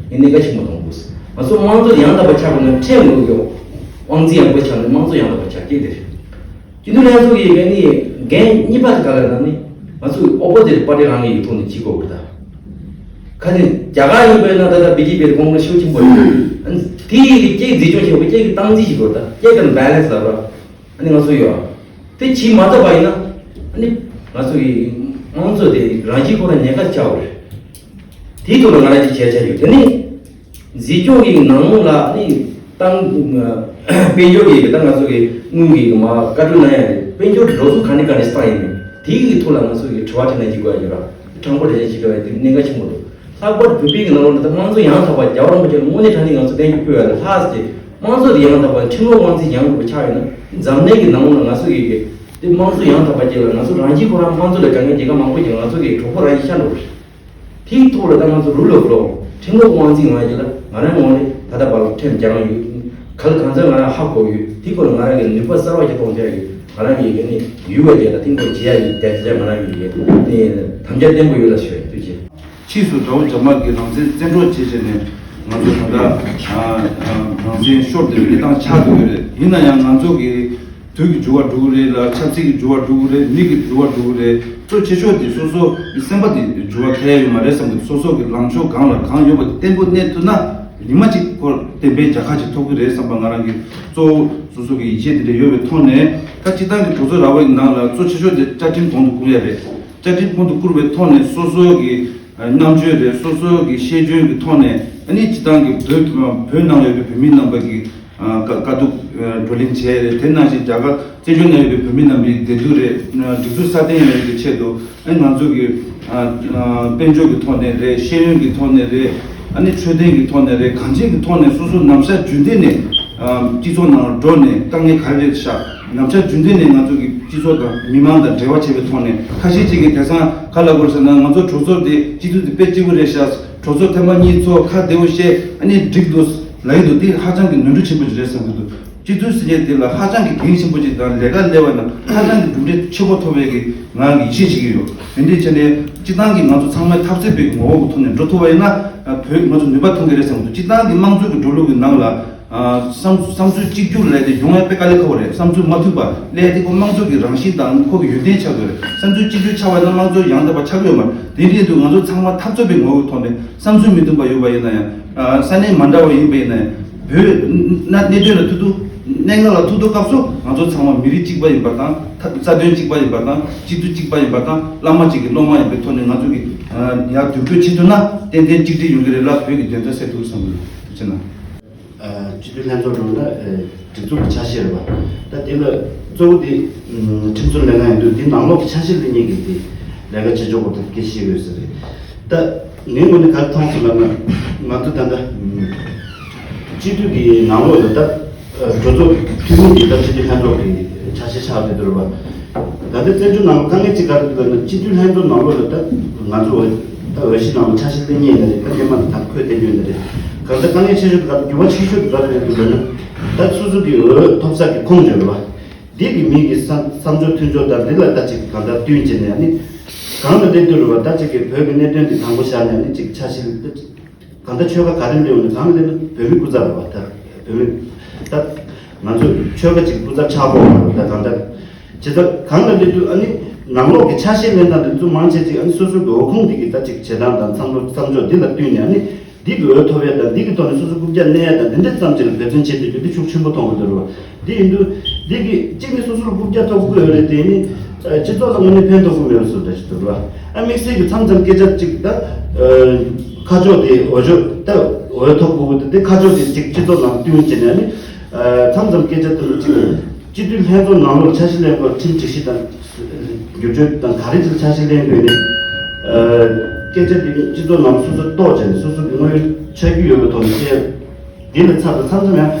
ངས་གནད་འགག་ཆེན་པོ་མཐོང་དགོས། ང་ཚོ་དམངས་གཙོ་ཡང་དག་པ་ཆགས་པ་ན་ཁྲིམས་ལུགས་ཀྱི་དབང་ཚད་ཡག་པོ་ཆགས་ན་དམངས་གཙོ་ཡང་དག་པ་ཆགས་ཀྱི་དེ་རེད། སྤྱི་འཐུས་ལྷན་ཚོགས་ཀྱི་ཡི་གེ་ནི་འགན་གཉིས་པ་དེ་ག་རེ་ལབ་ན་ནི་ང་ཚོ་གི་opposite party རང་གི་ཡིག་ཐོག་ནས་བྱེད་དགོས་པ་དང་། ཁ་ཅིག་རྒྱ་གར་ཡིན་པས་ན་ད་ལྟ་བི་ཇེ་པི་རེད། ཀོང་རེ་ཤུགས་ཆེན་པོ་ཡོད། ཨ་ནི་དེ་ཡི་གེ་གཅིག་འཛིན་སྐྱོང་བྱེད་དགོས། གཅིག་གི་སྟངས་འཛིན་བྱེད་དགོས། ད་གཅིག་གི་balance ལབ་ར། ཨ་ནི་ང་ཚོ་ཡོད། དེ་བྱེད་མ་ཐུབ་པ་ཡིན་ན་ཨ་ནི་ ང་ཚོ་གི་དམངས་གཙོ་དེ་རང་བཞིན་ཁོ་རང་ཉེན་ཁ་ཆགས་པ་རེད། དེའི་ཐོག་ལ་ང་རང་ཅིག་བྱས་བྱས་ཡོད། དེ་ནི་འཛིན་སྐྱོང་གི་ནང་ལོགས་ལ་ནི་ཏང་དཔལ་འབྱོར་གྱི་ད་ང་ཚོ་གི་དངུལ་གྱི་མ་བཀའ་འཁྲོལ་གནང་ཡ་རེད། དཔལ་འབྱོར་འགྲོ་ཚུལ་ག་ནས་ག་ནས་བཏང་ཡིན་མིན་དེའི་གི་ཐོག་ལ་ང་ཚོ་གི་དྲི་བ་དྲིས་ལན་ཅིག་དགོས་ཡ་ཡོད་ར། དྲང་པོ་དྲང་བཞག་ཅིག་དགོས་ཡ་དེ་གནད་འགག་ཆེན་པོ་རེད། ལྷག་པར་བོད་པའི་གི་ནང་ལོགས་ལ་ད་དམངས་གཙོ་ཡང་དག་པ་རྒྱལ་བ་རིན་པོ་ཆེ་ལ་དངོས་གནས་དྲང་གནས་ང་ཚོ་བསྟན་རྒྱུ་དགོས་ཡ་ལ་ལྷག་སྟེ་དམངས་གཙོ་དེ་ཡང་དག་པ་ཁྲིམས་ལུགས་དབང་འཛིན་ཡང་དག་པ་ཆགས་ཡོད་ན་འཛམ་གླིང་གི་ནང་ལོགས་ལ་ང་ཚོ་གི་གི་དེ་དམངས་གཙོ་ཡང་དག་པ་ཅིག་ལ་ང་ཚོ་རང་བཞིན་ཁོ་རང་དམངས་གཙོ་ལ་དགའ་མཁན་རྒྱལ་ཁབ་མང་པོ་ཅིག་ང་ཚོ་གི་གྲོགས་པོ་རང་བཞིན་ཤར་འགྲོ་གི་རེད། དེའི་ཐོག་ལ་ད་ང་ཚོ་rule of law ཁྲིམས་ལུགས་དབང་འཛིན་ཡོང་ཡ་ཅིག་ལ་ང་རང་ངོས་ནས་ད་ལྟ་བར་ལ་ཁྲིམས་རྒྱག་གི་ཡོད། ག་ལ་གང་འཚམ་ང་རང་ཧ་གོ་ཡོད། དེའི་སྐོར་ལ་ང་རང་གི་ནུས་པ་གསར་བ་ཞིག་གཏོང་ཐུབ་ཡ་གི་ང་རང་གི་ཡོད་ནི་ཡུལ་བ་ཅིག་ལ་དེའི་སྐོར་བྱེད་ཡ་ཡོད་དེ་དེ་ང་རང་གི་ཡོད་ནི་དམ་བཅའ་བརྟན་པོ་ཡོད་ལ་ཞུ་ཡ་ཐུགས་རྗེ་ཆེ། ཕྱིས་སུ་དགྲ་བོ་རྒྱ་དམར་གྱིས་རང་བཙན་བཙན་འཕྲོག་བྱས་བྱས་ནས་ང་ཚོ་ད་ལྟ་ཨ་ཨ་རང་བཙན་ཤོར་ཏེ་གནས་སྟངས་ཆགས་ཡོད་རེད། ཡིན་ན་ཡང་ང་ཚོ་གི་དུས་ཀྱི་འགྱུར་བ་འགྲོ་གི་རེད་ལ། ཆབ་སྲིད་ཀྱི་འགྱུར་བ་འགྲོ་གི་རེད། མི་གི་འགྱུར་བ་འགྲོ་གི་རེད། གཙོ་ཆེ་ཤོས་དེ་སོ་སོ་གི་སེམས་པ་དེ་འགྱུར་བ་ཐེབས་ཡ་ཡོད་མ་རེད་བསམ་གི། སོ་སོ་གི་ལངས་ཕྱོགས་གང་ལ་གང་ཡོད་པ་དེ་བརྟན་པོ་གནས་ཐུབ་ན་ཉི་མ་གཅིག་ཁོ་བདེན་པའི་རྒྱལ་ཁ་ཅིག་ཐོབ་གི་རེད་བསམ་པ་ང་རང་གི་གཙོ་བོ་སོ་སོ་གི་ཡིད་ཆེས་དེ་འདྲ་ཡོད་པའི་ཐོག་ནས། ད་སྤྱིར་བཏང་གི་གྲོས་ཚོགས་ར་བའི་ནང་ལ་གཙོ་ཆེ་ཤོས་དེ་བཅའ་ཁྲིམས་གོང་དུ་བཀུར་ཡ་རེད། བཅའ་ཁྲིམས་གོང་དུ་བཀུར་བའི་ཐོག་ནས་སོ་སོ་གི་རྣམ་དཔྱོད་རེད། སོ་སོ་གི་ཤེས་འཇོན་གྱི་ཐོག་ནས་ཨ་ནི་སྤྱིར་བཏང་གི་བོད་བོད་ནང་ཡོད་པའི་བོད་མི་རྣམ་པ་གི་དཀའ་དཀའ་སྡུག་བགྲོ་གླེང་བྱས་རེད། དེ་ནང་བཞིན་རྒྱ་གར་བཙན་བྱོལ་ནང་ཡོད་པའི་བོད་མི་རྣམ་པའི་བདེ་སྡུག་རེད། སྒྲིག་འཛུགས་སྲ་བརྟན་ཡོང་བའི་ཆེད་དུ་ཨ་ནི་ང་ཚོ་གི་དཔལ་འབྱོར་གྱི་ཐོག་ནས་རེད། ཤེས་ཡོན་གྱི་ཐོག་ནས་རེད། ཨ་ནི་འཕྲོད་བསྟེན་གྱི་ཐོག་ནས་རེད། གང་ཅིའི་གི་ཐོག་ནས་སོ་སོ་ནམ་ཞག་རྒྱུན་ལྡན་ནས་སྤྱི་ཚོགས་ནང་འགྲོ་ནས་དཀའ་ངལ་ག་རེ་རེད་ཤག་ནམ་ཞག་རྒྱུན་ལྡན་ནས་ང་ཚོ་གི་སྤྱི་ཚོགས་དང་མི་མང་དང་འབྲེལ་བ་བྱེད་པའི་ཐོག་ནས། ཁ་ཤས་ཅིག་གིས་དེང་སང་ག་ལབ་དགོས་རེད་ཟེར་ན། ང་ཚོ་གྲོས་ཚོགས་དེ་སྤྱི་འཐུས་དེ་དཔེ་སྐྱིད་པོ་རེད་ཤག་གྲོས་ཚོགས་ཐེངས་མ་གཉིས་ཚོགས་ཁ་བདེ་བོ་བཤད་ཨ་ནི་འགྲིག་འདུག་ལབ་ཀྱི་འདུག་འདི་ཧ་ཅང་གི་ནོར་འཁྲུལ་ཆེན་པོ་ཅིག་རེད་བསམ་གྱི་འདུག་སྤྱི་འཐུས་ཟེར་མཁན་དེ་ལ་ཧ་ཅང་གི་འགན་ཆེན་པོ་ཅིག་དང་ལས་ཀ་ལས་པ་ན་ཧ་ཅང་གི་གྲུབ་འབྲས་ཆེན་པོ་ཐོབ་པའི་གི་ང་གི་ཡིད་ཆེས་བྱེད་ཀྱི་ཡོད། དེ་འདྲའི་ཆ་ནས་སྤྱིར་བཏང་གི་ང་ཚོ་ཚང་མས་འཐབ་རྩོད་པའི་ངོ་བོ་གི་ཐོག་ནས་འགྲོ་ཐུབ་པ་ཡིན་ན་བོད་ང་ཚོ་ནུས་པ་ཐོན་གྱི་རེད་བསམ་གྱི་འདུག་སྤྱིར་བཏང་གི་དམངས་གཙོ་གི་འགྲོ་ལུགས་ཀྱི་ནང་ལ། བསམ་བསམ་ཚུལ་གཅིག་གྱུར་ལས་དེ་ཡོང་ཡ་དཔེ་དཀའ་ལས་ཁག་པོ་རེད། བསམ་ཚུལ་མ་མཐུན་པ་ལས་དེ་ཁོ་དམངས་གཙོ་གི་རང་བཞིན་དང་ཁོ་གི་ཡོན་ཏན་ཆགས་དགོས་རེད། བསམ་ཚུལ་གཅིག་གྱུར་ཆགས་པ་ན་དམངས་གཙོ་ཡང་དག་པ་ཆགས་ཀྱི་ཡོད་མ་རེད། དེ་འདྲ་ཡིན་དུས་ང་ཚོ་ཚང་མ་འཐབ་རྩོད་པའི་ངོ་བོའི་ཐོག་ནས་བསམ་ཚུལ་མི་མཐུན་པ་ཡོད་པ་ཡིན་ན་ཡང་། ས་གནས་མ་འདྲ་བ་ཡིན་པ་ཡིན་ན་ཡང་། བོད་ན་གནད་དོན་ལ་ཐུག་དུས་གནད་འགག་ལ་ཐུག་དུས་སྐབས་སུ་ང་ཚོ་ཚང་མ་མི་རིགས་གཅིག་པ་ཡིན་པ་དང་། ཐ་རྩ་དོན་གཅིག་པ་ཡིན་པ་དང་། སྤྱི་འཐུས་གཅིག་པ་ཡིན་པ་དང་། བླ་མ་གཅིག་གི་སློབ་མ་ཡིན་པའི་ཐོག་ནས་ང་ཚོ་གི་ཡར་མདུན་སྐྱོད་བྱེད་ཐུབ་ན་ཏན་ཏན་གཅིག་སྒྲིལ་ཡོང་གི་རེད་ལ། བོད་ཀྱི་བདེན་མཐའ་གསལ་ཐུབ་བསམ་གྱི་འདུག་ཐུགས་རྗེ་གནང་། སྤྱི་འཐུས་ལྷན་ཚོགས་ནང་ལ་སྒྲིག་འཛུགས་ཀྱི་ཆ་ཤས་རེད་པ། ད་དེ་ལ་གཙོ་བོ་དེ་ཁྲིམས་བཟོ་ལས་ཁང་ཡིན་དུས་དེ་ནང་ལོགས་ཀྱི་ཆ་ཤས་ལེན་མཁན་གྱི་དེ་ལས་ཀ་བྱེད་ཕྱོགས་སྐོར་དེ་སྐད་ཆ་བཤད་དགོས་ས་རེད། ད་ངའི་ངོས་ནས་ག་རེ་མཐོང་སོང་ལབ་ན། ང་ཚོ་ད་ལྟ་སྤྱི་འཐུས་ཀྱི་ནང་ལོགས་ལ་ད་གྲོས་ཚོགས་འཐུས་མི་དེ་ད་སྤྱི་འཐུས་ལྷན་ཚོགས་ཀྱི་ཆ་ཤས་ཆགས་བསྡད་འདུག་རེད་པ། ད་ལྟ་བཙན་བྱོལ་ནང་ལ་དཀའ་ངལ་ཅིག་ག་རེ་འདུག་ལབ་ན། སྤྱི་འཐུས་ལྷན་ཚོགས་ནང་ལོགས་ལ་ད་ང་ཚོ་འོས་ད་འོས་གཞི་ནང་ལ་ཆ་ཤས་ལེན་མཁན་ཡིན་ན་རེད། ད་སྔོན་མ་ནས་ད་འཁོད་བསྡད་རྒྱུ་ཡིན་ན་རེད། གང་ལྟར་དཀའ་ངལ་ཆེ་ཤོས་དེ་ག་རེ་འགྱུར་བ་ཆེ་ཤོས་དེ་ག་རེ་རེད་འདུག་ལབ་ན། ད་སོ་སོ་གི་འོས་ཐོབ་ས་གི་ཁོངས་བརྗོད་རེད་པ། འདི་གི་མི་གི་བསམ་བསམ་ཚུལ་མཐུན་ཕྱོགས་དང་འདི་ལ་ད་ཅིག་གང་ལྟར་བསྟུན་བྱས་ནས་ནི། གང་ལ་གནད་དོན་རེད་པ། ད་ཅིག་གི་བོད་ཀྱི་གནད་དོན་འདི་དང་པོ་བཞག་ནས་ནི་ཅིག་ཆ་ཤས་ད། གང་ལྟར་ཆོལ་ཁ་ག་རེ་འདྲ་ཡོད་ན་གང་ལ་འདྲ་ན་བོད་མི་སྐུ་ཚབ་རེད་པ། ད་བོད་མི་ད་ང་ཚོ་ཆོལ་ཁ་ཅིག་སྐུ་ཚབ་ཆགས་དགོས་པ་རེད། ད་གང་ལྟར་ཇི་ལྟར་གང་ལ་འདྲ་དུས་ཨ་ནི་ནང་ལོགས་ཀྱི་ཆ་ཤས་ལེན་སྟངས་འདི་ཚོ་མང་ཆེ་ཅིག་ཨ་ནི་སོ་སོའི་འོས་ཁུངས་འདི་གི་ད་ཅིག་བྱེད་སྟངས་དང་བསམ་བློ་བསམ་ཕྱོགས་འདི་ལ་བསྟུན་ནས་ཨ་ནི་འདི་གི་འོས་ཐོབ་ཡ་དང་འདི་གི་ཐོག་ནས་སོ་སོ་རྐུབ་བཀྱག་གནས་ཡ་དང་འདི་འདྲའི་ཙམ་ཅིག་ལ་འབད་བརྩོན་བྱེད་དུས་རྒྱུ་འདི་ཤུགས་ཆེན་པོ་མཐོང་གི་འདུག་རེད་པ། འདི་ཡིན་དུས་འདི་གི་གཅིག་ནི་སོ་སོར་རྐུབ་བཀྱག་ཐོབ་དགོས་ཡོད་རེད། དེ་ནི་སྤྱི་ཚོགས་ལ་དངོས་གནས་ཕན་ཐོགས་ཀྱི་མེད་པ་བཟོ་འདྲ་ཞིག་འདུག་ར། ཨ་དམིགས་བསལ་གྱི་མཚམས་མཚམས་སྐད་ཆ་གཅིག་ད་ཁ་ཕྱོགས་དེ་འོས་ཕྱོགས་ད་འོས་ཐོབ་དགོས་ཀྱི་འདུག་དེ་ཁ་ཕྱོགས་དེ་གཅིག་སྤྱི་ཚོགས་ནང་བསྟུན་བྱས་ནས་ནི་མཚམས་མཚམས་སྐད་ཆ་དེ་ལ་གཅིག་སྤྱི་འཐུས་ལྷན་ཚོགས་ནང་ལོགས་ཆ་ཤས་ལེན་སྐོར་ཁྲིམས་སྒྲིག་གཞི་དང་བསྒྱུར་བཅོས་དང་ག་རེ་ཅིག་ཆ་ཤས་ལེན་དགོས་ནི། སྐད་ཆ་དེ་སྤྱི་ཚོགས་ནང་སོ་སོ་རྟོགས་བྱས་ནས་སོ་སོ་གི་དངོས་ཡོད་ཆ་རྒྱུས་ཡོད་པའི་ཐོག་ནས་བཤད། འདི་ལ་ཚབ་ཏུ་མཚམས་མཚམས་ཡང་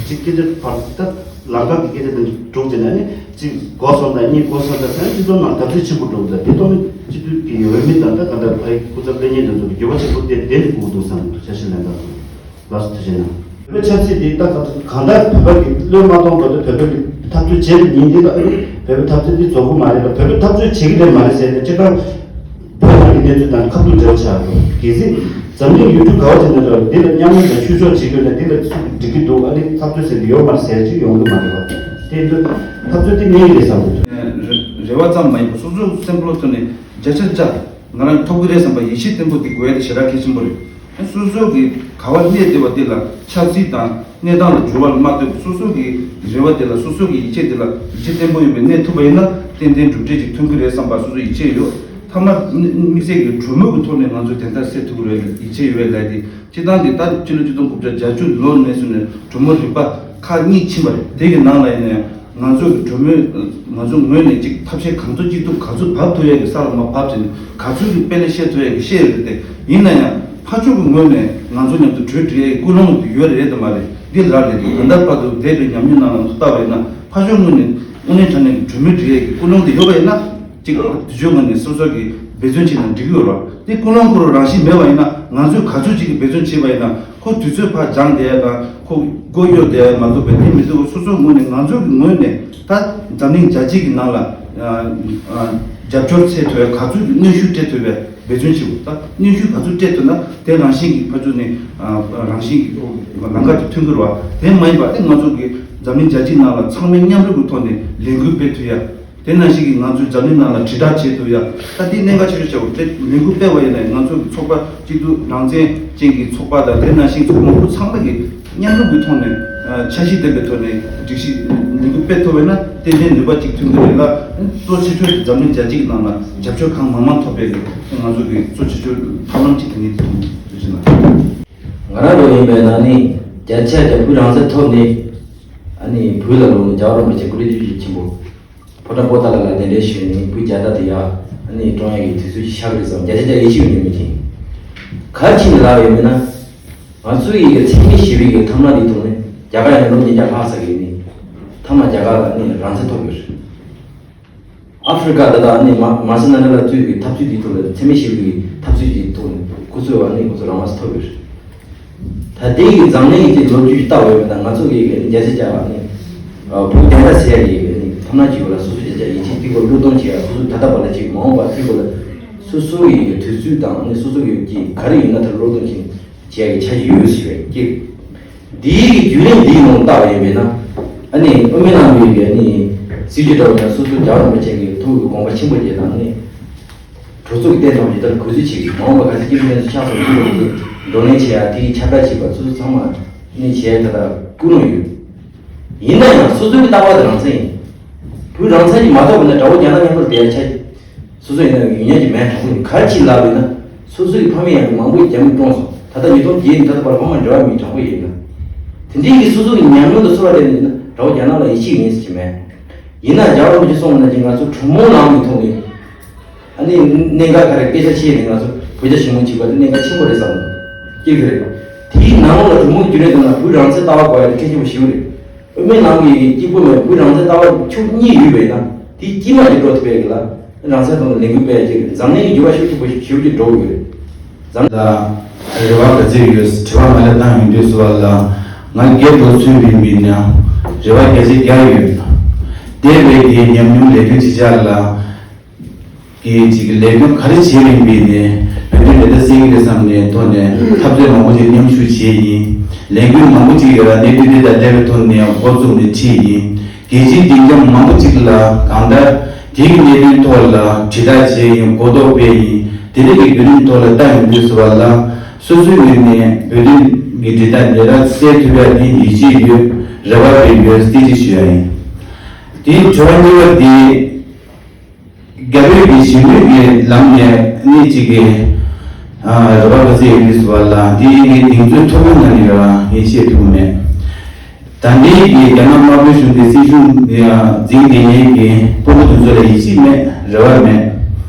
ཅིག་སྐད་ཆ་བར་ད་ལམ་ཁ་གི་སྐད་ཆ་དེ་འདྲ་སྒྲོག་བྱས་ན་ནི་ཅིག་གོ་སོང་དང་གཉིད་གོ་སོང་དང་ཟེར་ན་སྤྱི་ཚོགས་ནང་འཐབ་རྩོད་ཆེན་པོ་འགྲོ་གི་འདུག་དེ་ཐོག་ནས་སྤྱི་འཐུས་ཀྱི་འོས་མི་དང་ད་ག་འདྲ་ཕ་ཡི་སྐུ་ཚབ་ལྷན་རྒྱས་དེ་ཚོ་གི་འགྱུར་བ་ཆེན་པོ་དེ་དེ་ནས་དགོས་ཀྱི་འདུག་བསམ་གྱི་འདུག་ཆ་ཤས་ལེན་སྟངས་དང་། ལགས་སོ། ཐུགས་རྗེ་གནང་། བོད་པའི་ཆབ་སྲིད་འདི་ད་གང་ལྟར་བོད་པ་གི་བློས་མ་གཏོང་བར་དུ་བོད་པ་གི་འཐབ་རྩོད་བྱེད་པའི་ཉིན་འདི་ལ་བོད་པའི་འཐབ་རྩོད་འདི་རྫོགས་ཀྱི་མ་རེད་ལ། བོད་པའི་འཐབ་རྩོད་བྱེད་ཀྱི་རེད་མ་རེད་ཟེར་ཏེ་སྤྱིར་བཏང་བོད་ནང་གི་གནས་ཚུལ་དང་ཁ་ཐུག་འབྲེལ་བ་ཆགས་ཡོད། གལ་སྲིད་འཛམ་གླིང་ཡུལ་གྲུ་ག་བ་ཅིག་ན་འདྲ་བ་འདི་ལ་མཉམ་ལས་དང་ཆོས་ཕྱོགས་བྱེད་དགོས་ན་འདི་ལ་སུ་འགྲིག་གི་འདུག་ཨ་ནི་འཐབ་རྩོད་ཟེར་གྱི་ཡོད་མ་རེད་ཟེར་གྱི་ཡོང་གི་མ་རེད་བ། དེ་འདུག་འཐབ་རྩོད་འདི་གནས་ཀྱི་རེད་བསམ་གྱི་འདུག་རེ་བ་ཙམ་མ་ཡིན་པར་སོ་སོའི་སེམས་ཁོང་ཐོག་ནས་བརྒྱ་ཆ་བརྒྱ་ང་རང་ཐོབ་ཀྱི་རེད་བསམ་པ་ཡིད་ཆེས་བརྟན་པོ་དེ་དགོས་ཡ་དེ་ཞེ་དྲག་གལ་ཆེན་པོ་རེད། སོ་སོ་གི་ག་བ་གནས་བསྡད་པ་དེ་ལ་ཆབ་སྲིད་དང་གནས་སྟངས་ལ་འགྱུར་བ་མ་ཐེབས། སོ་སོ་གི་རེ་བ་དེ་ལ་སོ་སོ་གི་ཡིད་ཆེས་དེ་ལ་ཡིད་ཆེས་བརྟན་པོ་ཡོད་པའི་གནས་ཐུབ་པ་ཡིན་ན་ ཏན་ཏན་གྲུབ་འབྲས་ཅིག་ཐོན་གྱི་རེད་བསམ་པ་སོ་སོ་ཡིད་ཆེས་ཡོད། མཐའ་མ་དམིགས་བསལ་གྱི་གྲོས་མོལ་གྱི་ཐོག་ནས་ང་ཚོ་དེ་ལྟར་སེལ་ཐུབ་ཀྱི་རེད་ཡིད་ཆེས་ཡོད་ལབ་དེ། སྤྱིར་བཏང་གི་ད་ཕྱི་ལོ་ཆིག་སྟོང་དགུ་བརྒྱ་བརྒྱད་ཅུ་ལོ་ནས་བཟུང་ནས་གྲོས་མོལ་རིམ་པ་ཁག་གཉིས་ཕྱིན་པ་རེད། དེ་གི་ནང་ལ་ཡིན་ནའི་ང་ཚོ་གི་གྲོས་མོལ་ང་ཚོ་ངོས་ནས་ཅིག་ཐབས་ཤེས་གང་ཐུབ་ཅི་ཐུབ་ག་ཚོད་བབས་ཐུབ་ཡས་ཀྱི་ས་ལ་མར་བབས་བྱས་ནས་ག་ཚོད་ཀྱི་དཔེ་ལེགས་བཤད་ཐུབ་ཡས་ཀྱི་བཤད་ཡོད་རེད་དེ། ཡིན་ན་ཡང་ཕར་ཕྱོགས་ཀྱི་ངོས་ནས་ང་ཚོ་མཉམ་དུ་གྲོས་འགྲིག་ཡས་ཀྱི་ཀུན་སློང་དེ་ཡོད་རེད་དམ་མ་རེད། འདི་ལ་རེད་དེ། ད་ལྟ་བར་དུ་འདས་པའི་ཉམས་མྱོང་ནང་ལ་ལྟ་བ་ཡིན་ན་ཕར་ཕྱོགས་ངོས་ནས་དངོས་གནས་དྲང་གནས་ཀྱི་གྲོས་མོལ་འགྲིག་ཡས་ཀྱི་ཀུན་སློང་དེ་ཡོད་པ་ཡིན་ན། གཅིག་དུས་ཚོད་ངོས་ནས་སོ་སོ་གིས་འབད་བརྩོན་བྱས་ན་འགྲིག་གི་ཡོད་རེད། དེ་ཀུན་སློང་ཁོ་རང་རང་བཞིན་མེད་པ་ཡིན་ན་ང་ཚོས་ག་ཚོད་ཅིག་གིས་འབད་བརྩོན་བྱས་པ་ཡིན་ན་ཁོ་དུས་ཚོད་ཕར་འགྱངས་བསྡད་ཡ་དང་ཁོ་མགོ་གཡོག་བསྡད་ཡ་མ་གཏོགས་པའི་དེ་མི་འདུག་སོ་སོའི་ངོས་ནས་ང་ཚོ་གི་ངོས་ནས་ད་འཛམ་གླིང་རྒྱལ་སྤྱི་གི་ནང་ལ་ཨ་ཨ་རྒྱབ་སྐྱོར་འཚོལ་ཐུབ་ཡ་ག་ཚོད་ཀྱི་གནོན་ཤུགས་སྤྲད་ཐུབ་པའི་འབད་བརྩོན་བྱེད་དགོས། ད་གནོན་ཤུགས་ག་ཚོད་སྤྲད་ཐུབ་ན་དེ་རང་བཞིན་གྱིས་ཕར་ཚུར་ནས་ཨ་རང་བཞིན་གྱིས་ལམ་ཁ་དེ་ཐོན་གྱི་རེད་བ། དེ་མ་ཡིན་པ་དེ་ང་ཚོ་གི་འཛམ་གླིང་རྒྱལ་སྤྱི་ནང་ལ་ཚང་མས་མཉམ་རུབ་ཀྱི་ཐོག་ནས་ལས་འགུལ་སྤེལ་ཐུབ་ཡ། དེ་ནང་བཞིན་གྱི་ང་ཚོའི་འཛམ་གླིང་ནང་ལ་དྲིལ་བསྒྲགས་བྱེད་ཐུབ་ཡ། ད་དེ་གནད་འགག་ཆེ་ཤོས་ཆགས་འདུག་དེ་ལས་འགུལ་སྤེལ་བ་ཡིན་ན་ང་ཚོ་གི་ཚོགས་པ་གཅིག་སྡུད་རང་བཙན་ཅན་གྱི་ཚོགས་པ་དང་དེ་ནང་བཞིན་ཚོགས་མང་པོ་ཚང་མ་གིས་མཉམ་རུབ་ཀྱི་ཐོག་ནས་འཆར་གཞི་ལྡན་པའི་ཐོག་ནས་སྒྲིག་གཞི་ལས་འགུལ་སྤེལ་ཐུབ་པ་ཡིན་ན་ཏན་ཏན་ནུས་པ་གཅིག་ཐོན་གྱི་རེད་ལ། གཙོ་ཆེ་ཤོས་དེ་འཛམ་གླིང་རྒྱལ་སྤྱིའི་ནང་ལ་རྒྱབ་སྐྱོར་གང་མང་མང་ཐོབ་པའི་ང་ཚོ་གི་གཙོ་ཆེ་ཤོས་ཐབས་ལམ་གཅིག་དེ་ཉིད་དུ་མཐོང་གི་ཡོད་ཅེས་ན། ང་རང་ལོ་ཡིན་པའི་ནང་ནས་བརྒྱ་ཆ་བརྒྱ་བོད་རང་བཙན་ཐོབ་ནས་ཨ་ནི་བོད་ལ་ལོག་ནས་རྒྱལ་བ་རིན་པོ་ཆེ་སྐུ་ལས་བཅུ་བཞི་ཆེན་པོ། ཕོ་བྲང་པོ་ཏཱ་ལ་ལ་གདན་འདྲེན་ཞུས་ནས་བོད་རྒྱལ་དར་དེ་ཡར་ཨ་ནི་བཀྲོངས་ཡག་གི་དུས་ཚོད་ཅིག་ཤར་བའི་བསམ་བརྒྱ་ཆ་བརྒྱ་ཡིད་ཆེས་ཡོད་མི་ཅིག་ག་རེ་བྱས་ནས་ལབ་ཡོད་མེད་ན། ང་ཚོ་ཡི་གི་འཚེ་མེད་ཞི་བའི་གི་ཐབས་ལམ་འདི་ཐོག་ནས་རྒྱ་གར་ཡང་ལོ་ཉིས་བརྒྱ་ལྷག་ཙམ་གི་ནི་མཐའ་མ་རྒྱ་གར་ལ་ནི་རང་བཙན་ཐོབ་ཡོད་རེད། ཨ་ཧྥེ་རི་ཀ་ད་ལྟ་ནི་མ་མ་སི་ན་ལི་ལ་བཙུགས་ཀྱི་འཐབ་རྩོད་འདིའི་ཐོག་ལ་འཚེ་མེད་ཞི་བའི་འཐབ་རྩོད་ཀྱི་ཐོག་ནས་ཁོ་ཚོས་ནི་ཁོ་ཚོ་རང་དབང་ཐོབ་ཡོད་རེད། ད་ལྟའི་གི་འཛམ་གླིང་གི་ལོ་རྒྱུས་ཀྱི་ལྟ་བ་ཡོད་པ་དང་ང་ཚོ་གི་རྒྱལ་སྤྱི་རྒྱ་ནི་བོད་རྒྱལ་ཁ་ཟེར་ཡ་གི་ནི་ཐ་མ་གཅིག་ལ་སོ་སོ་རྒྱ་ཆ་ཡིན་ཆེད་ཐིག་པ་བློས་གཏོང་བྱེད་ཡ་སོ་སོ་ད་ལྟ་བར་ལ་ཅིག་མ་འོངས་པ་ཐིག་པ་ལ་སོ་སོ་གི་དུས་ཚོད་དང་ནི་སོ་སོ་གི་ག་རེ་ཡིན་ན་ད་བློས་གཏོང་བྱེད། བྱས་ཀྱི་འཆར་གཞི་ཡོད་ཟེར་བའི་སྐད། འདིའི་གི་བརྒྱུད་རིམ་འདིའི་ནང་ལྟ་བ་ཡིན་པས་ན། ཨ་ནི་དབུ་མའི་ལམ་གྱི་ཨ་ནི་སྲིད་ཇུས་འདྲ་བ་ཡིན་ན་སོ་སོ་རྒྱལ་བ་རིན་པོ་ཆེ་གི་ཐུགས་ཀྱི་དགོངས་པ་ཆེན་པོ་དེ་དང་ནི། གྲོས་ཚོགས་ཀྱི་བསྟན་ཐོག་ཇི་ལྟར་གུས་བརྩི་བྱེད་ཀྱི་མ་འོངས་པ་ག་ཚོད་སྐྱེ་དམན་ཚོ་ཆགས་སོང་ཚུལ་ལ་བརྩི་བགྲོ་གླེང་བྱེད་ཡ་དེའི་ཁྱབ་བསྒྲགས་བྱེད་པ་སོ་སོ་ཚང་མ་ནི་བྱེད་ཡ་ད་ལྟ་ཀུན་སློང་ཡོད། ཡིན་ན་ཡང་སོ་སོ་གི་ལྟ་བ་དེ་རང་བཙན་ཡིན། བོད་རང་བཙན་གྱི་མ་ཐོབ་པ་ན་དགྲ་བོ་རྒྱ་ནག་མཉམ་པོར་བསྡད་ཡ་ཆ། སོ་སོ་ཡིན་ན་ཡོད་ཉན་གྱི་མེད་དྲང་པོ་ཡིན། ག་རེ་བྱས་ལབ་ཡིན་ན། སོ་སོ་ཡི་ཕ་མེས་ཡང་མང་པོ་རྒྱ་མི་བཀྲོངས་སོང་། ད་ལྟ་ཉིས་སྟོང་བརྒྱད་ནས་ད་ལྟ་བར་ཕ་མ་འབྲེལ་བ་མེད་དྲང་པོ་ཡིན་ན། དེ་འདྲའི་གི་སོ་སོ་གི་ཉམས་མྱོང་དང་ཚོར་བ་དེ་ནི་ཡིན་ན་དགྲ་བོ་རྒྱ་ནག་ལ་ཡིད་ཆེས་ཡིན་ཟེར་གྱི་མེད། ཡིན་ན་རྒྱལ་བ་རིན་པོ་ཆེ་གསུངས་པ་ནང་བཞིན་ང་ཚོ་གྲོས་མོལ་ལམ་གྱི་ཐོག་ནས། ཨ་ནི་གནད་འགག་ག་རེ་སྐད་ཆ་བཤད་ནས་ང་ཚོ་བོད་རྒྱ་ཞི་མོལ་བྱེད་པ་དེ་གནད་འགག་ཆེན་པོ་རེད་བསམ་གྱི་ཡོད་རེད། དེའི་ནང་ལ་གྲོས་མོལ་བརྒྱུད་རིམ་དང་ན་བོད་རང་བཙན་ལྟ་བ་དགོས་ཡ་དེ་གལ་ཆེན་པོ་ཞིག་རེད། དབུ་མའི་ལམ་གྱི་སྐྱིད་པོ་མེད་བོད་རང་བཙན་ལྟ་བ་ཕྱོགས་གཉིས་ཡོད་པས་ན་དེའི་དཀྱིལ་མ་དེ་འགྲོ་ཐུབ་པའི་གི་ལ་རང་བཙན་ཐོག་ནས་ལས་འགུལ་སྤེལ་ཡ་ཅིག་རེད། འཛམ་གླིང་གི་འགྱུར་བ་ཤུགས་ཆེན་པོ་ཞིག་ཞེ་པོ་ཅིག་འགྲོ་གི་ཡོད་རེད། འཛམ་ལ་རེ་བ་ག་ཚོད་ཡོད་དྲི་བ་མ་ལས་བཏང་ཡོང་དུས་སུ་བ་ལ་ང་སྒེར་དུ་ཚུད་པའི་མི་ན་རེ་བ་བརྒྱ་ཆ་བརྒྱ་ཡོད། འདས་པའི་གི་ཉམས་མྱོང་ལས་དོན་ཅི་བྱ་ལ། གི་ཅིག་ལས་དོན་ག་རེ་བྱས་ཡིན་པའི་ནས་བོད་དོན་ལས་ད་སེང་གེ་རེད་བསམ་ནས་ཐོག་ནས་འཐབ་རྩོད་མང་པོ་ཅིག་མཉམ་ཞུགས་བྱས་ཡིན། ལས་འགུལ་མང་པོ་ཅིག་ཡོད་ལ་གནད་དོན་དེ་དང་འབྲེལ་བའི་ཐོག་ནས་འགོ་བཙུགས་ནས་ཁྲིད་ཡིན། རྒྱལ་སྤྱིའི་སྡིངས་ཆ་མང་པོ་ཅིག་ལ་གང་ལྟར་དེའི་གནད་དོན་ཐོག་ལ་དྲིལ་བསྒྲགས་བྱས་ཡིན། གོ་རྟོགས་སྤེལ་ཡིན། དེ་འདྲ་གི་བརྒྱུད་རིམ་ཐོག་ལ་ལྟ་ཡོང་དུས་སུ་བ་ལ་སོ་སོའི་ངོས་ནས་བོད་དོན་གྱི་དྲིལ་བསྒྲགས་འདི་ལ་སེལ་ཐུབ་ཡ་དེ་ཡིད་ཆེས་ཡོད། རེ་བ་བྱས་ཡོད་ཟེར་ཅིག་ཞུ་ཡ་ཡིན། དེའི་དྲི་བ་གཉིས་པ་དེ། རྒྱ་བོད་ཀྱི་ཞི་མོལ་གྱི་ལམ་ནས་གནས་གཅིག་གི་རེ་བ་ག་ཚོད་ཡོད་དུས་སུ་བ་ལ་འདི་ཡི་གདེང་ཚོད་མཐོ་པོ་ངང་ནས་རེ་བ་ངས་བཤད་ཐུབ་མེད། ད་ལྟའི་གི་རྒྱ་ནག་དམར་པོའི་གཞུང་གི་སྲིད་གཞུང་འཛིན་བསྡད་མཁན་གྱི་སྤོ་བོ་དེ་ཚོ་ལ་ཡིད་ཆེས་མེད་རེ་བ་མེད།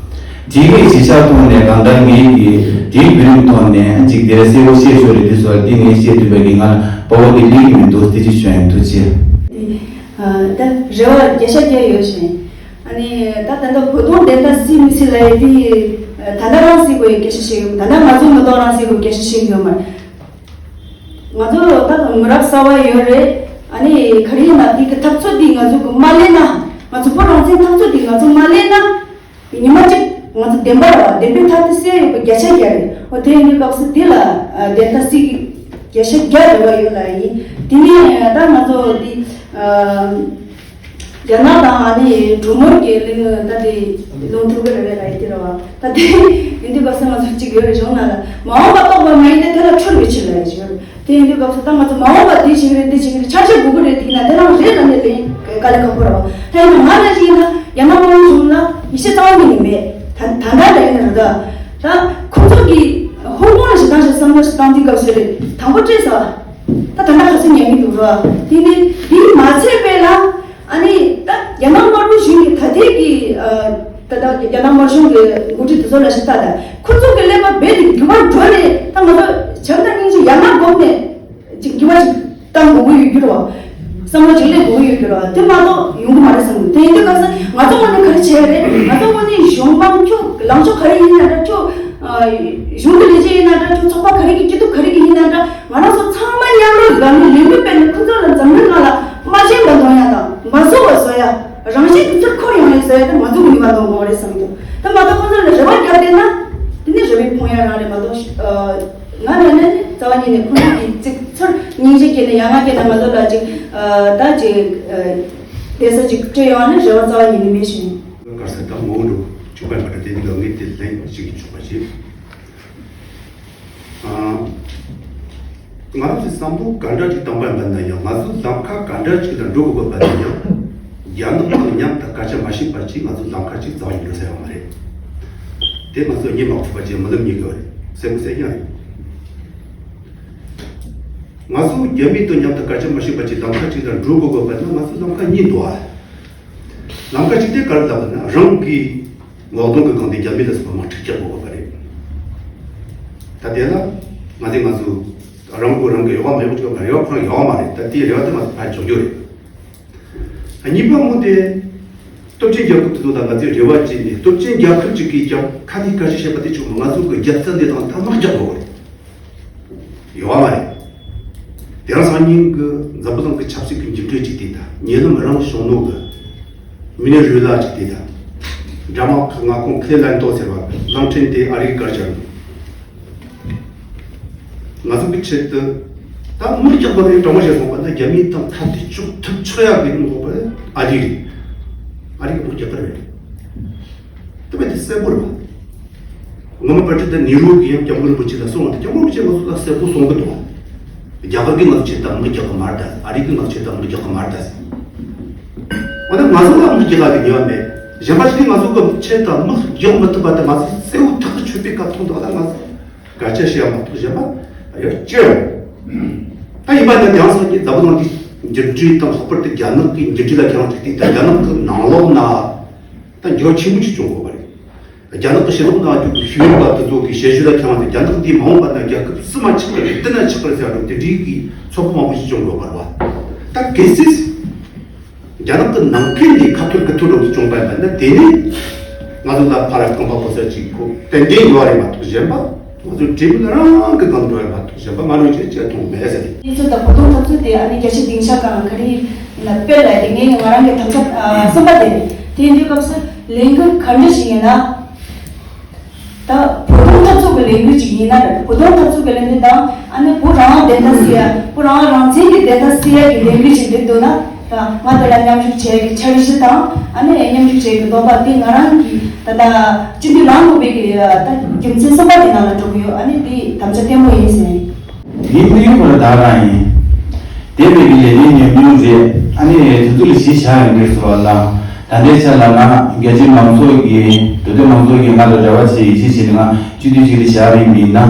དེ་གའི་གཞིས་ཆགས་ཐོག་ནས་གང་ལྟར་ངས་ཀྱི་དེའི་བརྒྱུད་རིམ་ཐོག་ནས་གཅིག་དེར་གསལ་པོ་བཤད་ཆོག་རེད་དུས་སུ་བ་ལ་འདི་ངས་བཤད་ཐུབ་པའི་གི་ང་ལ་སྤོ་བོ་དེ་སླེབས་ཀྱི་མི་འདུག་དེ་ཅིག་ཞུ་ཡ་ཡིན། ཐུགས་རྗེ་ཆེ། ད་རེ་བ་བརྒྱ་ཆ་བརྒྱ་ཡོད་ཞིང་། ཨ་ནི་ད་ད་ལྟ་བོད་དོན་བདེན་མཐའ་སྲིད་མི་སྲིད་ལབ་ཡས་དེ་ད་ལྟ་རང་སྲིད་དགོས་ཡས་སྐད་ཆ་བཤད་ཡོད། ད་ལྟ་ང་ཚོ་མི་ཐོག་རང་སྲིད་དགོས་སྐད་ཆ་བཤད་ཡོད་མ་རེད། ང་ཚོ་ད་མི་རབས་གསར་པ་ཡོད་རེད། ཨ་ནི་ག་རེ་ཡིན་ན་དེ་གི་འཐབ་རྩོད་དེ་ང་ཚོ་གི་མ་ལེན་ན་ང་ཚོ་བོད་རང་བཙན་འཐབ་རྩོད་དེ་ང་ཚོ་མ་ལེན་ན་ཉི་མ་གཅིག་ང་ཚོ་བདེན་པ་རེད་བ། བདེན་པའི་མཐའ་དེ་གསལ་ཡོད་པ་བརྒྱ་ཆ་བརྒྱ་རེད། འོ་དེ་ཡིན་དུས་སྐབས་སུ་དེ་ལ་བདེན་མཐའ་སྲིད་ཀྱི་བརྒྱ་ཆ་བརྒྱ་རེ་བ་ཡོད་ལ་ཡིན། དེ་ནས་ད་ང་ཚོ་དེ། རྒྱ་ནག་དང་ཨ་ནི་གྲོས་མོལ་གྱི་གླེང་ད་དེ་ལུང་ཐུག་གི་རེད་རེད་ལ་ཡི་དེ་རེད་བ། ད་དེ་ཡིན་དུས་སྐབས་སུ་ང་ཚོ་གཅིག་ཡོད་རེད་གཞུང་ནང་ལ་མ་འོངས་པ་རྟོགས་པ་མ་ཡིན་ཏེ་དེ་ལ་འཁྲུལ་བའི་ཕྱིར་ལ་ཡི་ཞིག་ཡོད་རེད། དེ་ཡིན་དུས་སྐབས་སུ་ད་ང་ཚོ་མ་འོངས་པ་འདི་བྱེད་ཀྱི་རེད་འདི་བྱེད་ཀྱི་རེད་འཆར་གཞི་དགོས་ཀྱི་རེད་འདི་ན་དེ་རང་རེད་ལ་ནི་ལེན་ག་ དཀའ་ལས་ཁག་པོ་རེད་བ། ད་ཡིན་ན་ང་ལ་ཅིག་ཡིན་ན་རྒྱ་ནག་དམར་པོའི་གཞུང་ལ་ཡིད་ཆེས་རྩ་བ་ཉིད་ནས་མེད། ད་ད་ལྟ་ལ་ཡིན་ན་རེད་ད། ད་ཁོང་ཚོ་གིས་ཧོང་ཀོང་ལ་ཞེ་དྲག་ཞིག་བསམ་བློ་ཞིག་བཏང་དུས་སྐབས་སུ་རེད། དང་པོ་སྤྲད་ས། ད་ད་ལྟ་ཁ་སང་ཉན་གི་འདུག་ར། དེ་ནས་དེ་མ་ཚད་པས་ལ། ཨ་ནི་ད་རྒྱ་ནག་དམར་པོའི་གཞུང་གི་ད་ལྟའི་གི་ཨ། ད་ལྟ་རྒྱ་ནག་དམར་གཞུང་གི་འགོ་ཁྲིད་དེ་ཚོ་ལ་ཞིག་ལྟ་ད། ཁོ་ཚོ་གི་ཀླད་པ་རྦད་དེ་འགྱུར་བ་འགྲོ་ནས་ད་ང་ཚོ་བྱམས་དང་སྙིང་རྗེ་ཡར་མར་བསྒོམས་ནས་ཅིག་འགྱུར་བ་ཅིག་བཏང་དགོས་ཀྱི་ཡོད་རྒྱུ་རེད་བ། བསམ་བློ་ཅིག་སླེབས་དགོས་ཀྱི་ཡོད་རྒྱུ་རེད་བ། དེ་མ་གཏོགས་ཡོང་གི་མ་རེད་བསམ་གི། དེ་ཡིན་དུས་སྐབས་སུ་ང་ཚོ་དངོས་གནས་ག་རེ་བྱས་རེད། ང་ཚོ་དངོས་གནས་གཞུང་དམངས་ཁྱོད་ལངས་ཕྱོགས་ག་རེ་ཡིན་ན་འདྲ། ཁྱོད་གཞུང་གི་ལས་བྱེད་ཡིན་ན་འདྲ། ཁྱོད་ཚོགས་པ་ག་རེ་གི་སྐྱིད་སྡུག་ག་རེ་གི་ཡིན་ན་འདྲ། ང་རང་ཚོ་ཚང་མ་མཉམ་རུབ་སྒང་ནས་ལས་འགུལ་སྤེལ་ནས་ཁོ་ཚོ་ལ་འཛམ་གླིང་ནང་ལ་མ་ཤེས་པ་འདོན་ཡ་དང་མ་བཟོ་བ་བཟོ་ཡ། རང་བཞིན་དེ་ཚོར་འཁོར་ཡོང་ཡ་བཟོ་ཡ་དེ་ང་ཚོ་གི་ནུས་པ་འདོན་དགོས་པ་རེད་བསམ་གི་འདུག་དེ་མ་གཏོགས་ཁོ་ཚོ་ལ་རེ་བ་བརྒྱབ་བསྡད་ན་དེ་ནི་རེ་བའི་ཕོངས་ཡ་རང་རེད་མ་གཏོགས། ང་ལ་ནི་རྩ་བ་ཉིད་ནས་ཁོ་ཚོ་གི་ཅིག་ཚུར་སྙིང་རྗེ་སྐྱེས་ནས་ཡ་ང་སྐྱེས་ན་ང་ཚོ་ལ་ཅིག་ད་ཅིག་བསྡད་ས་ཅིག་སྤྲད་ཡོང་ནི་རེ་བ་རྩ་བ་ཉིད་ནས་མེད་ཞིང་། གར་ས་དང་ངོ་བོ་འགྲོ་བཅུག་པའི་མ་གྲུབ་དེ་འདི་ལ་ངས་དེ་ལན་ཞིག་ཆོག་པ་བྱེད། ང་རང་ཚོའི་བསམ་བློ་ག་འདྲ་ཅིག་བཏང་པ་ཡིན་པ་ན་ཡང་ང་ཚོ་ལམ་ཁ་ག་འདྲ་ཅིག་ལ་འགྲོ་དགོས་པ་ཡིན་ཡང་རྒྱ་ནག་དང་མཉམ་དུ་སྐད་ཆ་མ་བཤད་པ་ཅིག་ང་ཚོ་ལམ་ཁ་ཅིག་རྩ་བ་ཉིད་འགྲོ་ས་ཡོད་མ་རེད། དེ་ང་ཚོ་གཉིད་མ་ཁུག་པ་ཅིག་རྨི་ལམ་རྨི་དགོས་རེད། གསལ་པོ་གསལ་རྐྱང་རེད། ང་ཚོ་རྒྱ་མི་དང་མཉམ་དུ་སྐད་ཆ་མ་བཤད་པ་ཅིག་ལམ་ཁ་ཅིག་ལ་འགྲོ་དགོས་པ་ཡིན་ན་ང་ཚོ་ལམ་ཁ་གཉིས་འདུག་ཨ། ལམ་ཁ་གཅིག་དེ་ག་རེ་ལབ་ན་རང་གི་ངོ་གདོང་གི་སྒང་དེ་རྒྱ་མི་ལ་སོགས་པ་དམག་འཁྲུག་རྒྱག་དགོས་པ་རེད། ད་དེ་ལ་ང་ཚོས་ང་ཚོ་རང་གི་རང་གི་རེ་བ་མ་ཡོང་ཅིག་མ་རེ་བ་ཁོ་རང་ཡོད་མ་རེད། ད་དེའི་རེ་བ་དེ་ང་ཚོ་ཕར་འཇོག་རྒྱུ་རེད། གཉིས་པ་ངོ་དེ་སྟོབས་ཆེན་རྒྱལ་ཁབ་དེ་ཚོ་དང་ང་ཚོས་རེ་བ་བྱས་ནས་སྟོབས་ཆེན་རྒྱལ་ཁབ་ཅིག་གིས་ཀྱང་ཁ་ནས་སྐད་ཆ་བཤད་པ་དེ་ཆོག་མ། ང་ཚོ་གི་རྒྱབ་རྩ་འདི་དང་ཐ་མག་རྒྱག་དགོས་པ་རེད། ཡོད་མ་རེད། དེ་རིང་སང་ཉིན་གྱི་འཛམ་བུ་གླིང་གི་ཆབ་སྲིད་ཀྱི་འགྱུར་འགྲོས་ཅིག་དེ་དང་ཉེ་ལམ་རང་བྱུང་ནོ་གི་མི་ནི་རུ་ལ་ཅིག་དེ་དང་། དགྲ་དམག་གི་མངའ་ཁོངས་ཁས་ལེན་ཏོ་ཟེར་བ་གླིང་ཕྲན་དེ་ཨ་རིའི་སྐད་ཆ་རེད། ང་ཚོ་གི་ཆེད་དུ་ད་དམག་རྒྱག་པ་དེ་གྲོགས་མོ་བྱས་སོང་བ་ན་རྒྱ་མིའི་དང་ཐབས་དེ་བཅུག་ཐུབ་ཆོག་ཡག་གི་དམག་པ་ཨ་རི་རེད། ཨ་རི་གི་དམག་རྒྱག་གི་རེད། དེ་བས་དེ་གསལ་པོ་རེད་བ། སྔོན་མ་པར་ཏི་ད་ནེ་རུ་གིས་ཡང་སྐྱབས་མགོན་རིན་པོ་ཆེ་ལ་གསུངས་པ་དེ་སྐྱབས་མགོན་རིན་པོ་ཆེ་ང་ཚོ་ལ་གསལ་པོ་གསུང་གི་འདུག་བ། རྒྱ་གར་གིས་ང་ཚོ་ཆེད་དུ་དམག་རྒྱག་གི་མ་རེད་ད། ཨ་རི་གིས་ང་ཚོ་ཆེད་དུ་དམག་རྒྱག་གི་མ་རེད་ད་ཟེར། འོ་ན་ང་ཚོ་ལ་དམག་རྒྱག་ག་གི་ཉེས་པ་མེད། གཞན་པ་ཞིག་གིས་ང་ཚོ་གི་ཆེད་དུ་དམག་རྒྱག་མི་ཐུབ་པ་དེ་ང་ཚོས་གསལ་པོ་ཐག་གིས་ཆོད་པའི་སྐབས་མཐོང་འདུག་ད་ང་ཚོ། སྐད་ཆ་བཤད་མ་གཏོགས་གཞན་པ་ཡོད་ཅི། ད་ཡིན་པ་ནི་དེང་སང་གི་འཛམ་བུ་གླིང་འདི་འགྱུར་འགྲོས་དང་ལྷག་པར་དུ་རྒྱ་ནག་གི་འགྱུར་འགྲོས་ལ་ཁྱེད་རང་ཅིག་བལྟས་ད་རྒྱ་ནག་གི་ནང་ལོགས་ན་ད་འགྱུར་བ་ཆེན་པོ་ཅིག་བྱུང་དགོས་པ་རེད། རྒྱ་ནག་གི་ཕྱི་ལོགས་ན་རྒྱུ་གི་ཤེས་ཡོན་པ་དེ་ཚོ་གི་ཞལ་བཞེས་ལ་ཁྱེད་རང་ཚོ་རྒྱ་ནག་འདི་མ་འོངས་པ་ན་རྒྱལ་ཁབ་བསུ་མ་ཆགས་པ་རེད། བསྟི་ན་ཆགས་པ་རེད་ཟེར་རོ་དེ་འདྲའི་གི་ཚོད་དཔག་མང་པོ་ཞིག་བྱུང་དགོས་པ་རེད་བ། ད་གལ་སྲིད། རྒྱ་ནག་གི་ནང་ཁུལ་ནས་ཁ་ཐོར་གི་ཐོར་འགྲོ་གི་བྱུང་པ་ཡིན་པ་ན་དེ་ནི་ང་ཚོ་ལ་ཕར་རྐང་པ་ཕོ་ས་ཅིག་གོ་ཏན་ཏན་ཡོད་རེད་མ་གཏོགས་གཞན་པ་ང་ཚོ་འབྲས་བུ་རང་གི་སྒང་འགྲོ་ཡ་མ་གཏོགས་གཞན་པ་ང་རང་ཅིག་ཅིག་མཐོང་མེད་ཟེར། དེ་ཚོ་ད་བོད་དོན་འཐབ་རྩོད་དེ་ཨ་ནི་རྒྱལ་སྤྱི་སྡིངས་ཆ་སྒང་ལ་ག་རེ་ཡིན་ན་དཔེ་ལ་དེ་ངས་ང་རང་གི་དམ་བཅའ་གསུམ་པ་དེ་རེད། དེ་ཡིན་དུས་སྐབས་སུ་ལས་འགུལ་ག་འདྲ་ཞིག་ཡིན་ན། ད་བོད་དོན་འཐབ་རྩོད་ཀྱི་ལས་འགུལ་ཅིག་ཡིན་ན་རེད། བོད་དོན་འཐབ་རྩོད་ཀྱི་ལས་འགུལ་དང་ཨ་ནི་བོད་རང་དབང་བདེན་མཐའ་གསལ་ཡ་བོད་རང་དབང་རང་བཙན་གྱི་བདེན་མཐའ་གསལ་ཡ་གི་ལས་འགུལ་ཅིག་འདི་འདུག་ན་ད་ང་དེ་ལ་མཉམ་ཞུགས་བྱེད་ཀྱི་འཆར་གཞི་དང་ཨ་ནི་མཉམ་ཞུགས་བྱེད་ཀྱི་འདོད་པ་དེ་ང་རང་གི་ད་ལྟ་སྤྱི་འཐུས་ལངས་དགོས་པའི་གི་ད་རྒྱུ་མཚན་གསུམ་པ་དེ་ནང་ལ་འགྲོ་གི་ཡོད། ཨ་ནི་དེ་དམ་བཅའ་བརྟན་པོ་ཡིན་ཟེར། དེའི་དམིགས་ཡུལ་ཁོ་རང་ད་ག་རང་ཡིན། འདས་པའི་གི་ལས་རིམ་ཉམས་མྱོང་རེད། ཨ་ནི་དེ་ཚོ་ལ་གཞི་བཞག་ཡོང་དུས་སུ་བ་ལ་ད་ལྟའི་ཆ་ལ་ང་རྒྱལ་སྤྱིའི་མང་ཚོགས་ཀྱི་འདུས་སྡོད་མང་ཚོགས་ཀྱིས་ང་ལ་རེ་བ་བྱེད་ཡིད་ཆེས་བྱེད་ནས་ང་སྤྱི་འཐུས་ཅིག་ལ་བཞག་པ་ཡིན་ན།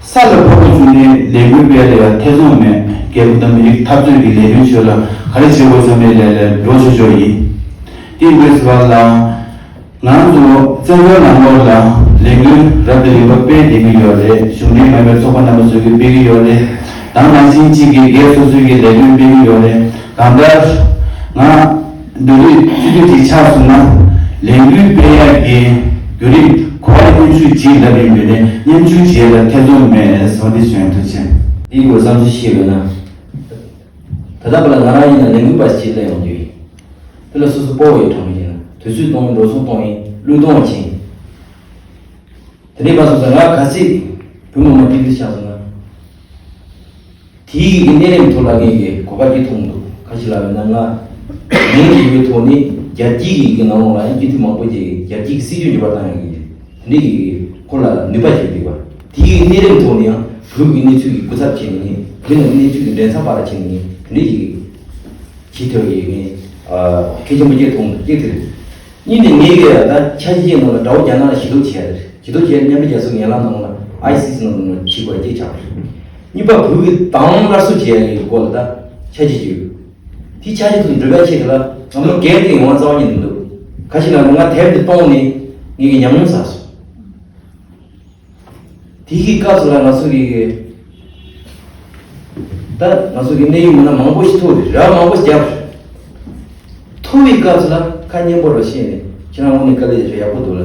ས་ལ་ཕོ་བྲང་བཙུགས་ནས་ལས་འགུལ་སྤེལ་ལ་ཡང་ཐེ་ཚོམ་མེད། རྒྱལ་ཁབ་དང་མི་རིགས་འཐབ་རྩོད་ཀྱི་ལས་དོན་ཆེད་ལ་ག་རེ་བྱེད་དགོས་བསམ་པའི་ལས་ལ་འགྲོ་ཆོག་ཆོག་ཡིན། དེ་ཡིན་དུས་སུ་བ་ལ། ང་ཚོ་བཙན་བྱོལ་ནང་ལོགས་ལ་ལས་འགུལ་རབ་དང་རིམ་པ་སྤེལ་བསྡད་ཀྱི་ཡོད་རེད། གཞུང་འབྲེལ་མ་ཡིན་པའི་ཚོགས་པ་རྣམ་པ་ཚོས་ཀྱིས་སྤེལ་གྱི་ཡོད་རེད། དེ་ནང་བཞིན་གཅིག་གིས་སྒེར་སོ་སོའི་གི་ལས་དོན་སྤེལ་གྱི་ཡོད་རེད། གང་ལྟར་ང་འདི་རིགས་སྤྱི་འཐུས་ཅིག་ཆགས་སོང་ན་ལས་འགུལ་སྤེལ་ཡག་གི་བརྒྱུད་རིམ་གོ་བ་སྙན་ཞུ་ཅིག་ལབ་ཡིན་པས་ནས་སྙན་ཞུ་བྱེད་ལ་ཐེ་ཚོམ་མེད་ཟེར་བ་འདི་ཞུ་ཡང་ཐུགས་ཆེ། འདིའི་སྐོར་བསམ་ཚུལ་བཤད་ཡོད་ན། ད་ལྟ་བར་ལ་ང་རང་ཡིན་ན་ལས་འགུལ་པ་ཞིག་སླེབས་ཡོང་རྒྱུ་ཡིན། དེ་ལ་སོ་སོ་སྤོ་བོ་ཡི་གྲངས་ཡིན་ན་དུས་ཚོད་གཏོང་འགྲོ་སོང་གཏོང་ཡིན་བློས་གཏོང་བ་བྱེད་ཡིན། དེ་འདྲའི་མ་སོང་ཙང་ང་ག་ཚད་བུ་ངོ་མ་ཏིག་ཏིག་ཆགས་སོང་ན། དེའི་གི་གནས་རིམ་ཐོག་ལ་ངས་ཀྱི་གོ་སྐབས་ཀྱི་མཐོང་འདུག་ག་ཞིག་ལབ་ཡོད་ན་ང་ངའི་ཡི་གེའི་ཐོག་ནས་རྒྱལ་སྤྱིའི་གི་ནང་ལོགས་ལ་ཡང་སྤྱི་འཐུས་མང་པོ་ཅིག་རྒྱལ་སྤྱིའི་གི་སྲིད་ཇུས་འགྱུར་བ་བཏང་ཡོང་གི་རེད། དེ་འདྲའི་གི་ཁོ་ལ་ནུས་པ་ཞིག་འདུག་པ། དེའི་གནས་རིམ་ཐོག་ནས་ཡང་བོད་ཀྱི་གནས་ཚུལ་གྱི་སྐུ་ཚབ་བྱས་ནས་བོད་ནང་གི་གནས་ཚུལ་གྱི་མགྲིན་ཚབ་པ་ར་བྱས་ནས་དེ་འདྲའི་གི་ཇི་ཐོག་ཡིན་ངས་ གལ་ཆེན་པོ་གཅིག་མཐོང་འདུག་གཅིག་དེ་རེད། གཉིས་ནི་ངེད་ཀྱི་ད་ཆ་ཤས་ཅན་ནང་ལ་དགྲ་བོ་རྒྱ་ནག་ལ་ཞི་གཏུག་བྱས་རེད། ཞི་གཏུག་བྱས་མཉམ་འབྲེལ་རྒྱལ་ཚོགས་ངན་ལམ་ནང་ལ་ཨའི་སི་སི་ནང་ལ་ཁྲིད་པ་གཅིག་ཆགས་པ་རེད། གཉིས་པ་བོད་ཀྱི་དང་སླར་གསོ་བྱས་ཡ་གི་སྐོར་ལ་ད་ཆ་ཤས་ཅིག་ཡོད། དེ་ཆ་ཤས་དེ་འགྲུབ་ཡ་ཆེད་དུ་ལ་ང་ཚོ་འགན་དེ་ཡོང་བ་རྩ་བ་ཉིད་ནས་མི་འདུག་ཁ་ཤས་ལ་ང་དེབ་འདི་གཏོང་ནས་ངེད་ཀྱི་ཉམས་མྱོང་བསགས་སོང་། དེའི་སྐབས་སུ་ལ་ང་ཚོ་གི་ད་ང་ཚོ་གི་གནད་ཡོད་མི་སྣ་མང་པོ་ཞིག་ཐུག་རེད། རེ་བ་མང་པོ་ཞིག་བརྒྱབ་རེད། ཐུག་པའི་སྐབས་སུ་ལ་ཁ་སྙན་པོ་རུ་བཤད་ནས་ཁྱེད་རང་དངོས་གནས་དཀའ་ལས་ཞིག་ཡག་པོ་འདུག་ལ།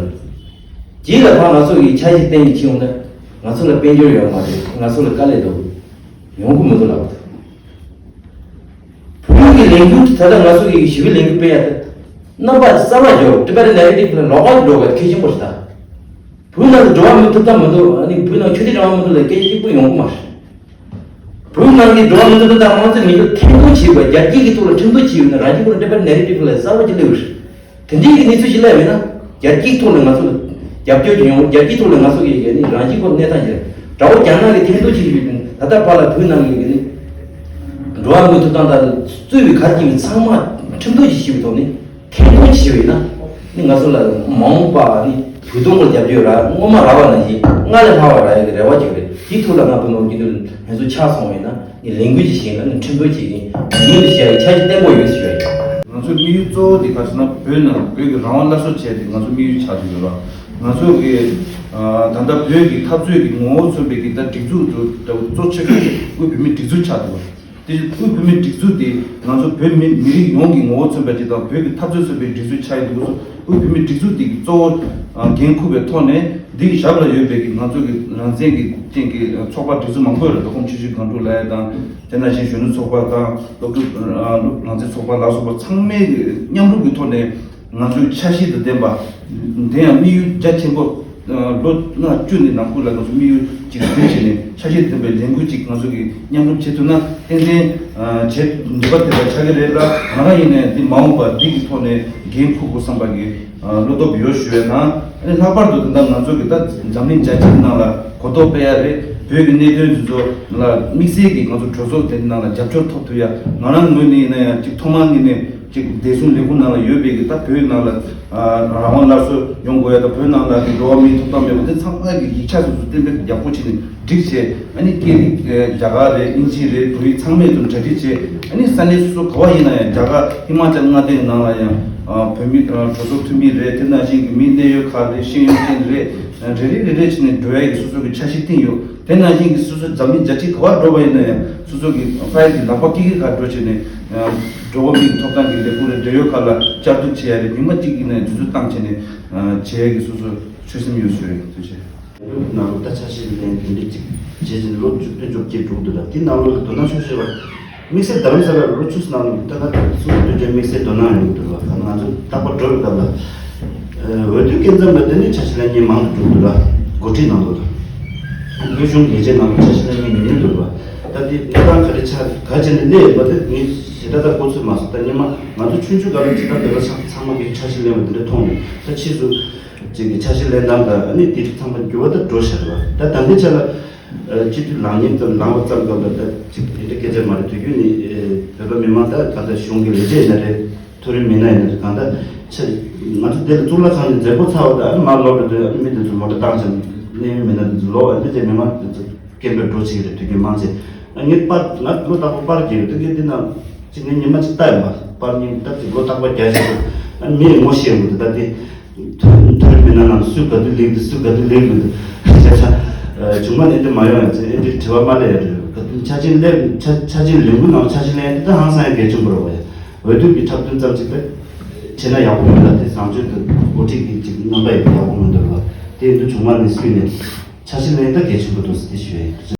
རྗེས་ལ་ཕར་ང་ཚོ་གི་ཆ་ཤས་བསྟན་གྱི་ཕྱིན་འོང་ན་ང་ཚོ་ལ་དཔལ་འབྱོར་ཡོད་མ་རེད། ང་ཚོ་ལ་དཀའ་ལས་འདུག་ཡོང་གི་མི་འདུག་ལབ་འདུག་བོད་ཀྱི་ལས་འགུལ་དེ་ད་ལྟ་ང་ཚོ་གི་ཞི་བའི་ལས་འགུལ་སྤེལ་ཡ་དེ་རྣམ་པ་གསར་པ་འཇོག Tibetan narrative ལ་ལོགས་ཀ་འགྲོ་བའི་གལ་ཆེན་པོ་ཞིག་དང་། བོད་ནང་གི་འགྲོ་བ་མིའི་ཐོབ་ཐང་མི་འདུག་ཨ་ནི་བོད་ནང་ཆོས་དད་རང་དབང་མི་འདུག་ལ་སྐད་ཆ་གཅིག་པུ་ཡོང་གི་མ་རེད། བོད་ནང་གི་འགྲོ་བ་མིའི་ཐོབ་ཐང་དང་དབང་འཛིན་མི་འདུག་ཐེར་འདོན་བྱས་པ་རྒྱལ་སྤྱི་གི་ཐོག་ལ་ཁྲིམས་གཏུག་བྱས་ཡོད་ན་རང་བཞིན་ཁོ་ན་Tibetan narrative ལ་གསར་པ་ཅིག་སླེབས་ཡོད་རེད། དེ་འདྲའི་གི་གནས་ཚུལ་ཞིག་སླེབས་ཡོད་ན་རྒྱལ་སྤྱིའི་ཐོག་ནས་ང་ཚོ་ལ་རྒྱབ་སྐྱོར་ཅིག་ཡོང་། རྒྱལ་སྤྱིའི་ཐོག་ནས་ང་ཚོ་གི་ཡ་ནི་རང་བཞིན་ཁོ་གནས་སྟངས་ཅིག་རེད། དགྲ་བོ་རྒྱ་ནག་གི་ཐེར་འདོན་བྱས་ཡོད་དུས་ད་ལྟ་བར་ལ་བོད་ནང་གི་ཡ་ནི་འགྲོ་བ་མིའི་ཐོབ་ཐང་དང་རྩོད་པའི་གར་གྱིས་ཚང་མ་ཁྲིམས་གཏུག་ཅིག་བྱས་པའི་ཐོག་ནས། ཐེར་འདོན་བྱས་པ་ཡིན་ན་ནི་ང་ཚོ་ལ་མ་འོངས་པ་ནི་བོད་དོན་སྐོར་རྒྱབ་སྐྱོར་རག་སྔོན་མ་རག་པ་ནང་བཞིན་སྔར་ལས་ལྷག་པ་རག་ཡག་གི་རེ་བ་ཅིག་རེད། དེའི་ཐོག་ལ་ང་བོད་མི་མང་སྤྱི་འཐུས་ལྷན་ཚོགས་ཆགས་སོང་བ་ཡིན་ན་ནི་ལས་འགུལ་ཅིག་བྱས་ན་ནི་ཁྲིམས་དོན་བྱེད་ཀྱི་ཉིན་དུ་བྱས་ཡག་ཆ་ཤས་བརྟན་པོ་ཡོད་ཟེར་བ་ཡིན། ང་ཚོའི་དམིགས་ཡུལ་གཙོ་བོ་དེ་ག་ཟེར་ན་བོད་ནང་བོད་ཀྱི་རང་དབང་སླར་གསོ་བྱས་ཏེ་ང་ཚོ་དམིགས་ཡུལ་ཆགས་ཀྱི་ཡོད་ལ། ང་ཚོ་གི་ད་ལྟ་བོད་ཀྱི་འཐབ་རྩོད་ཀྱི་ངོ་བོ་མཚོན་པའི་གི་ད་སྒྲིག་འཛུགས་དུ་གཙོ་ཆེ་ཤོས་དབུས་བོད་མིའི་སྒྲིག་འཛུགས་ཆགས་འདུག་དེ་དབུས་བོད་མིའི་སྒྲིག་འཛུགས་དེ་ང་ཚོ་བོད་མི་མི་རིགས་ཡོངས་ཀྱི་ངོ་བོ་མཚོན་པ་ཅིག་དང་བོད་ཀྱི་འཐབ་རྩོད་མཚོན་པའི་སྒྲིག་འཛུགས་ཆགས་ཡོད་འདུག་དབུས་བོད་མིའི་སྒྲིག་འཛུགས་དེ་གི་གཙོ་བོ་འགན་འཁུར་བའི་ཐོག་ནས་འདི་གི་ཞབས་ལ་ཡོད་པའི་གི་ང་ཚོ་གི་རང་བཙན་གི་སྟེང་གི་ཚོགས་པ་སྒྲིག་འཛུགས་མང་པོ་ཡོད་རེད། མདོ་ཁམས་ཆུ་བཞི་སྒང་དྲུག་ལ་ཡ་དང་དེ་ནང་བཞིན་གཞོན་ནུ་ཚོགས་པ་དང་སློབ་ཕྲུག་རང་བཙན་ཚོགས་པ་ལ་སོགས་པ་ཚང་མའི་གི་མཉམ་རུབ་ཀྱི་ཐོག་ནས། ང་ཚོའི་འཆར་གཞི་དང་ལྡན་པ། དེ་ཡང་དམིགས་ཡུལ་རྒྱ་ཆེན་པོ། ལོ་ལྔ་བཅུ་ནས་ནང་ཁུལ་ལ་ང་ཚོ་དམིགས་ཡུལ་གཅིག་འཛིན་བྱས་ནས་འཆར་གཞི་དང་ལྡན་པའི་ལས་འགུལ་གཅིག་ང་ཚོ་གིས་མཉམ་རུབ་བྱེད་ཐུབ་ན་ཏན་ཏན་བྱེད་ནུས་པ་དེ་འདྲ་ཆགས་ཀྱི་རེད་ལ། ང་རང་ཡིན་ནའི་འདི་མ་འོངས་པར་འདི་གི་ཐོག་ནས་འགན་འཁུར་དགོས་བསམ་པ་གི་བློ་སྟོབས་ཡོད་ཞུ་བའི་ནང་། ཨ་ནི་ལྷག་པར་དུ་ད་ལྟ་ང་ཚོ་གི་ད་འཛམ་གླིང་རྒྱལ་སྤྱིའི་ནང་ལ་གོ་རྟོགས་སྤེལ་ཡ་རེད། བོད་ཀྱི་གནད་དོན་དེ་ཚོ་ལ་དམིགས་བསལ་གྱི་ང་ཚོ་གྲོས་ཚོགས་དེ་ནང་ལ་རྒྱབ་སྐྱོར་ཐོབ་ཐུབ་ཡ། ང་རང་ངོས་ནས་ཡིན་ན་ཡང་གཅིག་ཐོག་མར་ངོས་ནས། གཅིག་བདེ་སྲུང་ལས་ཁུངས་ནང་ལ་ཡོད་པའི་གི་ད་བོད་ནང་ལ་ཨ་རང་དབང་སླར་གསོ་ཡོང་དགོས་ཡ་དང་བོད་ནང་ལ་གི་འགྲོ་བ་མིའི་ཐོབ་ཐང་མེད་པ་དེ་ཚང་མ་གི་ཡིག་ཆ་སོ་སོ་གཏན་འབེབས་ཡག་པོ་བྱས་ནས་བསྒྲིགས་བྱས། ཨ་ནི་སྐད་རིགས་ཨ་རྒྱ་གར་རེད། དབྱིན་ཇི་རེད། བོད་ཡིག་ཚང་མའི་དུ་གྲ་སྒྲིག་བྱས། ཨ་ནི་ས་གནས་སོ་སོ་ག་བ་ཡིན་ན་ཡང་རྒྱ་གར་ཧི་མ་ཅལ་མངའ་སྡེའི་ནང་ལ་ཡང་ཨ་བོད་མི་ཨ་གྲོས་ཚོགས་འཐུས་མི་རེད། དེ་ནང་བཞིན་གི་མི་གནད་ཡོད་ཁག་རེད། ཤེས་ཡོན་ཅན་རེད། ཨ་རེ་རེ་རེ་རེ་བྱས་ནས་འགྲོ་ཡ་གི་སོ་སོ་གི་འཆར་གཞི་བཏིང་ཡོད། དེ་ནང་བཞིན་གྱི་སོ་སོ་འཛམ་གླིང་རྒྱལ་སྤྱི་ག་བར་འགྲོ་བ་ཡིན་ན་ཡང་སོ་སོ་གི་ཕ་ཡུལ་གྱི་ལག་པ་ཀི་ཀི་ཁར་འགྲོ་བྱས་ནས་འགྲོ་བ་མིའི་ཐོབ་ཐང་གི་ལས་ཁུངས་རེད། འབྲེལ་ཡོད་ཁག་ལ་བསྐྱར་གཏུག་བྱེད་ཡ་རེད། ཉི་མ་གཅིག་ཡིན་ན་ཡང་དུས་ཚོད་བཏང་བྱས་ནས་བྱེད་ཡ་གི་སོ་སོ་ཆོད་སེམས་ཡོད་ཞུ་རེད། ཐུགས་རྗེ་ཆེ། ནང་ལོ་ད་འཆར་གཞི་ལེན་དེ་འདྲ་ཅིག་བྱས་ཟིན་ལོ་བཅུ་བདུན་བཅོ་བརྒྱད་འགྲོ་གི་འདུག་ད་དེ་ནང་ལོ་གི་དོ་སྣང་ཆོག་ཤེས་པར། དམིགས་བསལ་རྡ་རམ་ས་ལར་ལོ་བཅུ་ཙམ་ནང་ད་ལྟ་སུམ་ཅུ་དོན་བརྒྱད་དམིགས་བསལ་དོ་སྣང་ཡོང་གི་འདུག་ལ། ང་ཚོ་རྟག་པར་འགྲོ་བའི་སྐབས་ལ། འོས་བསྡུ་སྐབས་མཚམས་ལ་དེ་ནི་འཆར་གཞི་ལེན་མཁན་མང་དུ་འགྲོ་གི་འདུག་ལ། འགོ་ཁྲིད་ནང་ལོགས་ལ། བོད་གཞུང་ལས་བྱེད་ནང་ལ་འཆར་གཞི་ལེན་མཁན་ཉུང་ཉུང་འདུག་ལ། ད་དེ་གནས་སྟངས་ག་རེ་ཆགས་ག་བྱས་ནས་གནས་ཡོད་པ་དེ་ངས་ཞེ་དྲག་ད་གོ་ཚོད་མ་སོང་། ད་སྔོན་མ་ང་ཚོ་ཆུང་ཆུང་སྒང་ལ་ཇི་ལྟར་འདོད་པ་ཆགས་ཚང་མ་གིས་འཆར་གཞི་ལེན་པ་དེ་འདྲ་མཐོང་ནས། ད་ཕྱིས་སུ་ཅིག་གི་འཆར་གཞི་ལེན་སྟངས་དང་ཨ་ནི་དེ་རིགས་ཚང་མ་འགྱུར་བ་ད་འགྲོ་བཞག་རེད་བ། ད་ད་ལྟའི་ཆ་ལ། སྤྱི་འཐུས་ལངས་ཉིན་ཙམ་ལངས་པ་ཙམ་སྐབས་ལ་ད་ཅིག་དེ་འདྲ་སྐད་ཆ་མ་རེད། དུས་རྒྱུན་ནི་བོད་པ་མི་མང་ད་ག་ད་གཞུང་གི་ལས་བྱེད་ཡིན་ན་རེད། མཐོ་རིམ་མི་སྣ་ཡིན་ན་རེད། གང་ལྟར་ཆ་ང་ཚོ་དེ་ལ་གཙུག་ལག་ཁང་ནས་མཛད་སྒོ་ཚར་བ་དང་ཨ་ནི་མར་ལོག་འགྲོ་དུས་ཨ་ནི་མི་དེ་ཚོ་མོ་ཊ་བཏང་ཙང་གནད་ཡོད་མི་སྣ་དེ་ཚོ་ལོག་ཨ་ནི་དེ་མི་མང་དེ་ཚོ་སྐད་འབོད་འགྲོ་བྱེད་ཀྱི་རེད། དུས་རྒྱུན་མང་ཆེ་ཨ་ངས་པར་ང་ལོ་རྟག་པར་པར་རྒྱག་གི་འདུག་དེ་འདི་ན་ཅིག་ངས་ཉི་མ་ཅིག་ལྟ་ཡོང་བ་པར་རྙིང་ད་ཅིག་ལོ་རྟག་པར་རྒྱག་བཞིན་འདུག་ཨ་ནི་མི་ངོ་ཤེས་ཡོང་གི་འདུག་ད་དེ། མཐོ་མཐོ་རིམ་མི་སྣ་རྣམས་སུ་ག་དུས་ལེགས་འདུག་སུ་ག་དུས་ལེགས་མི་འདུག་བྱས་ཙང་། བྱུང་མ་ནས་འདི་མ་ཡོང་ཡང་ཚེ་ཨེ་འདྲའི་དྲི་བ་མ་སླེབས་ཡ་རེད། ག་དུས་ཆ་ཆེན་སླེབས་ཆ་ཆ་ཆེན་ལས་འགུལ་ནང་ཆ་ཆེན་ལེན་ཡ་འདི་ད་ཧང་སང་ཡ་གལ་ཆེན་པོ་རེད་བ་ཡ། འོས་བསྡུ་གི་འཁྲབ་སྟོན་ཙམ་ཅིག་ད་བྱས་ན་ཡག་པོ་མི་འདུག་དེ་བཟང་སྤྱོད་དུ་འགོ་ཁྲིད་ཀྱི་ཅིག་རྣམ་པ་ཡི་ཡག་པོ་མི་འདུག་བ། དེ་འདི་བྱུང་མ་ནས་སུས་ནས་ཆ་ཆེན་ལེན་ད་གལ་ཆེན་པོ་འདུག་ཟེར་དེ་ཞུ་ཡ་ཡིན།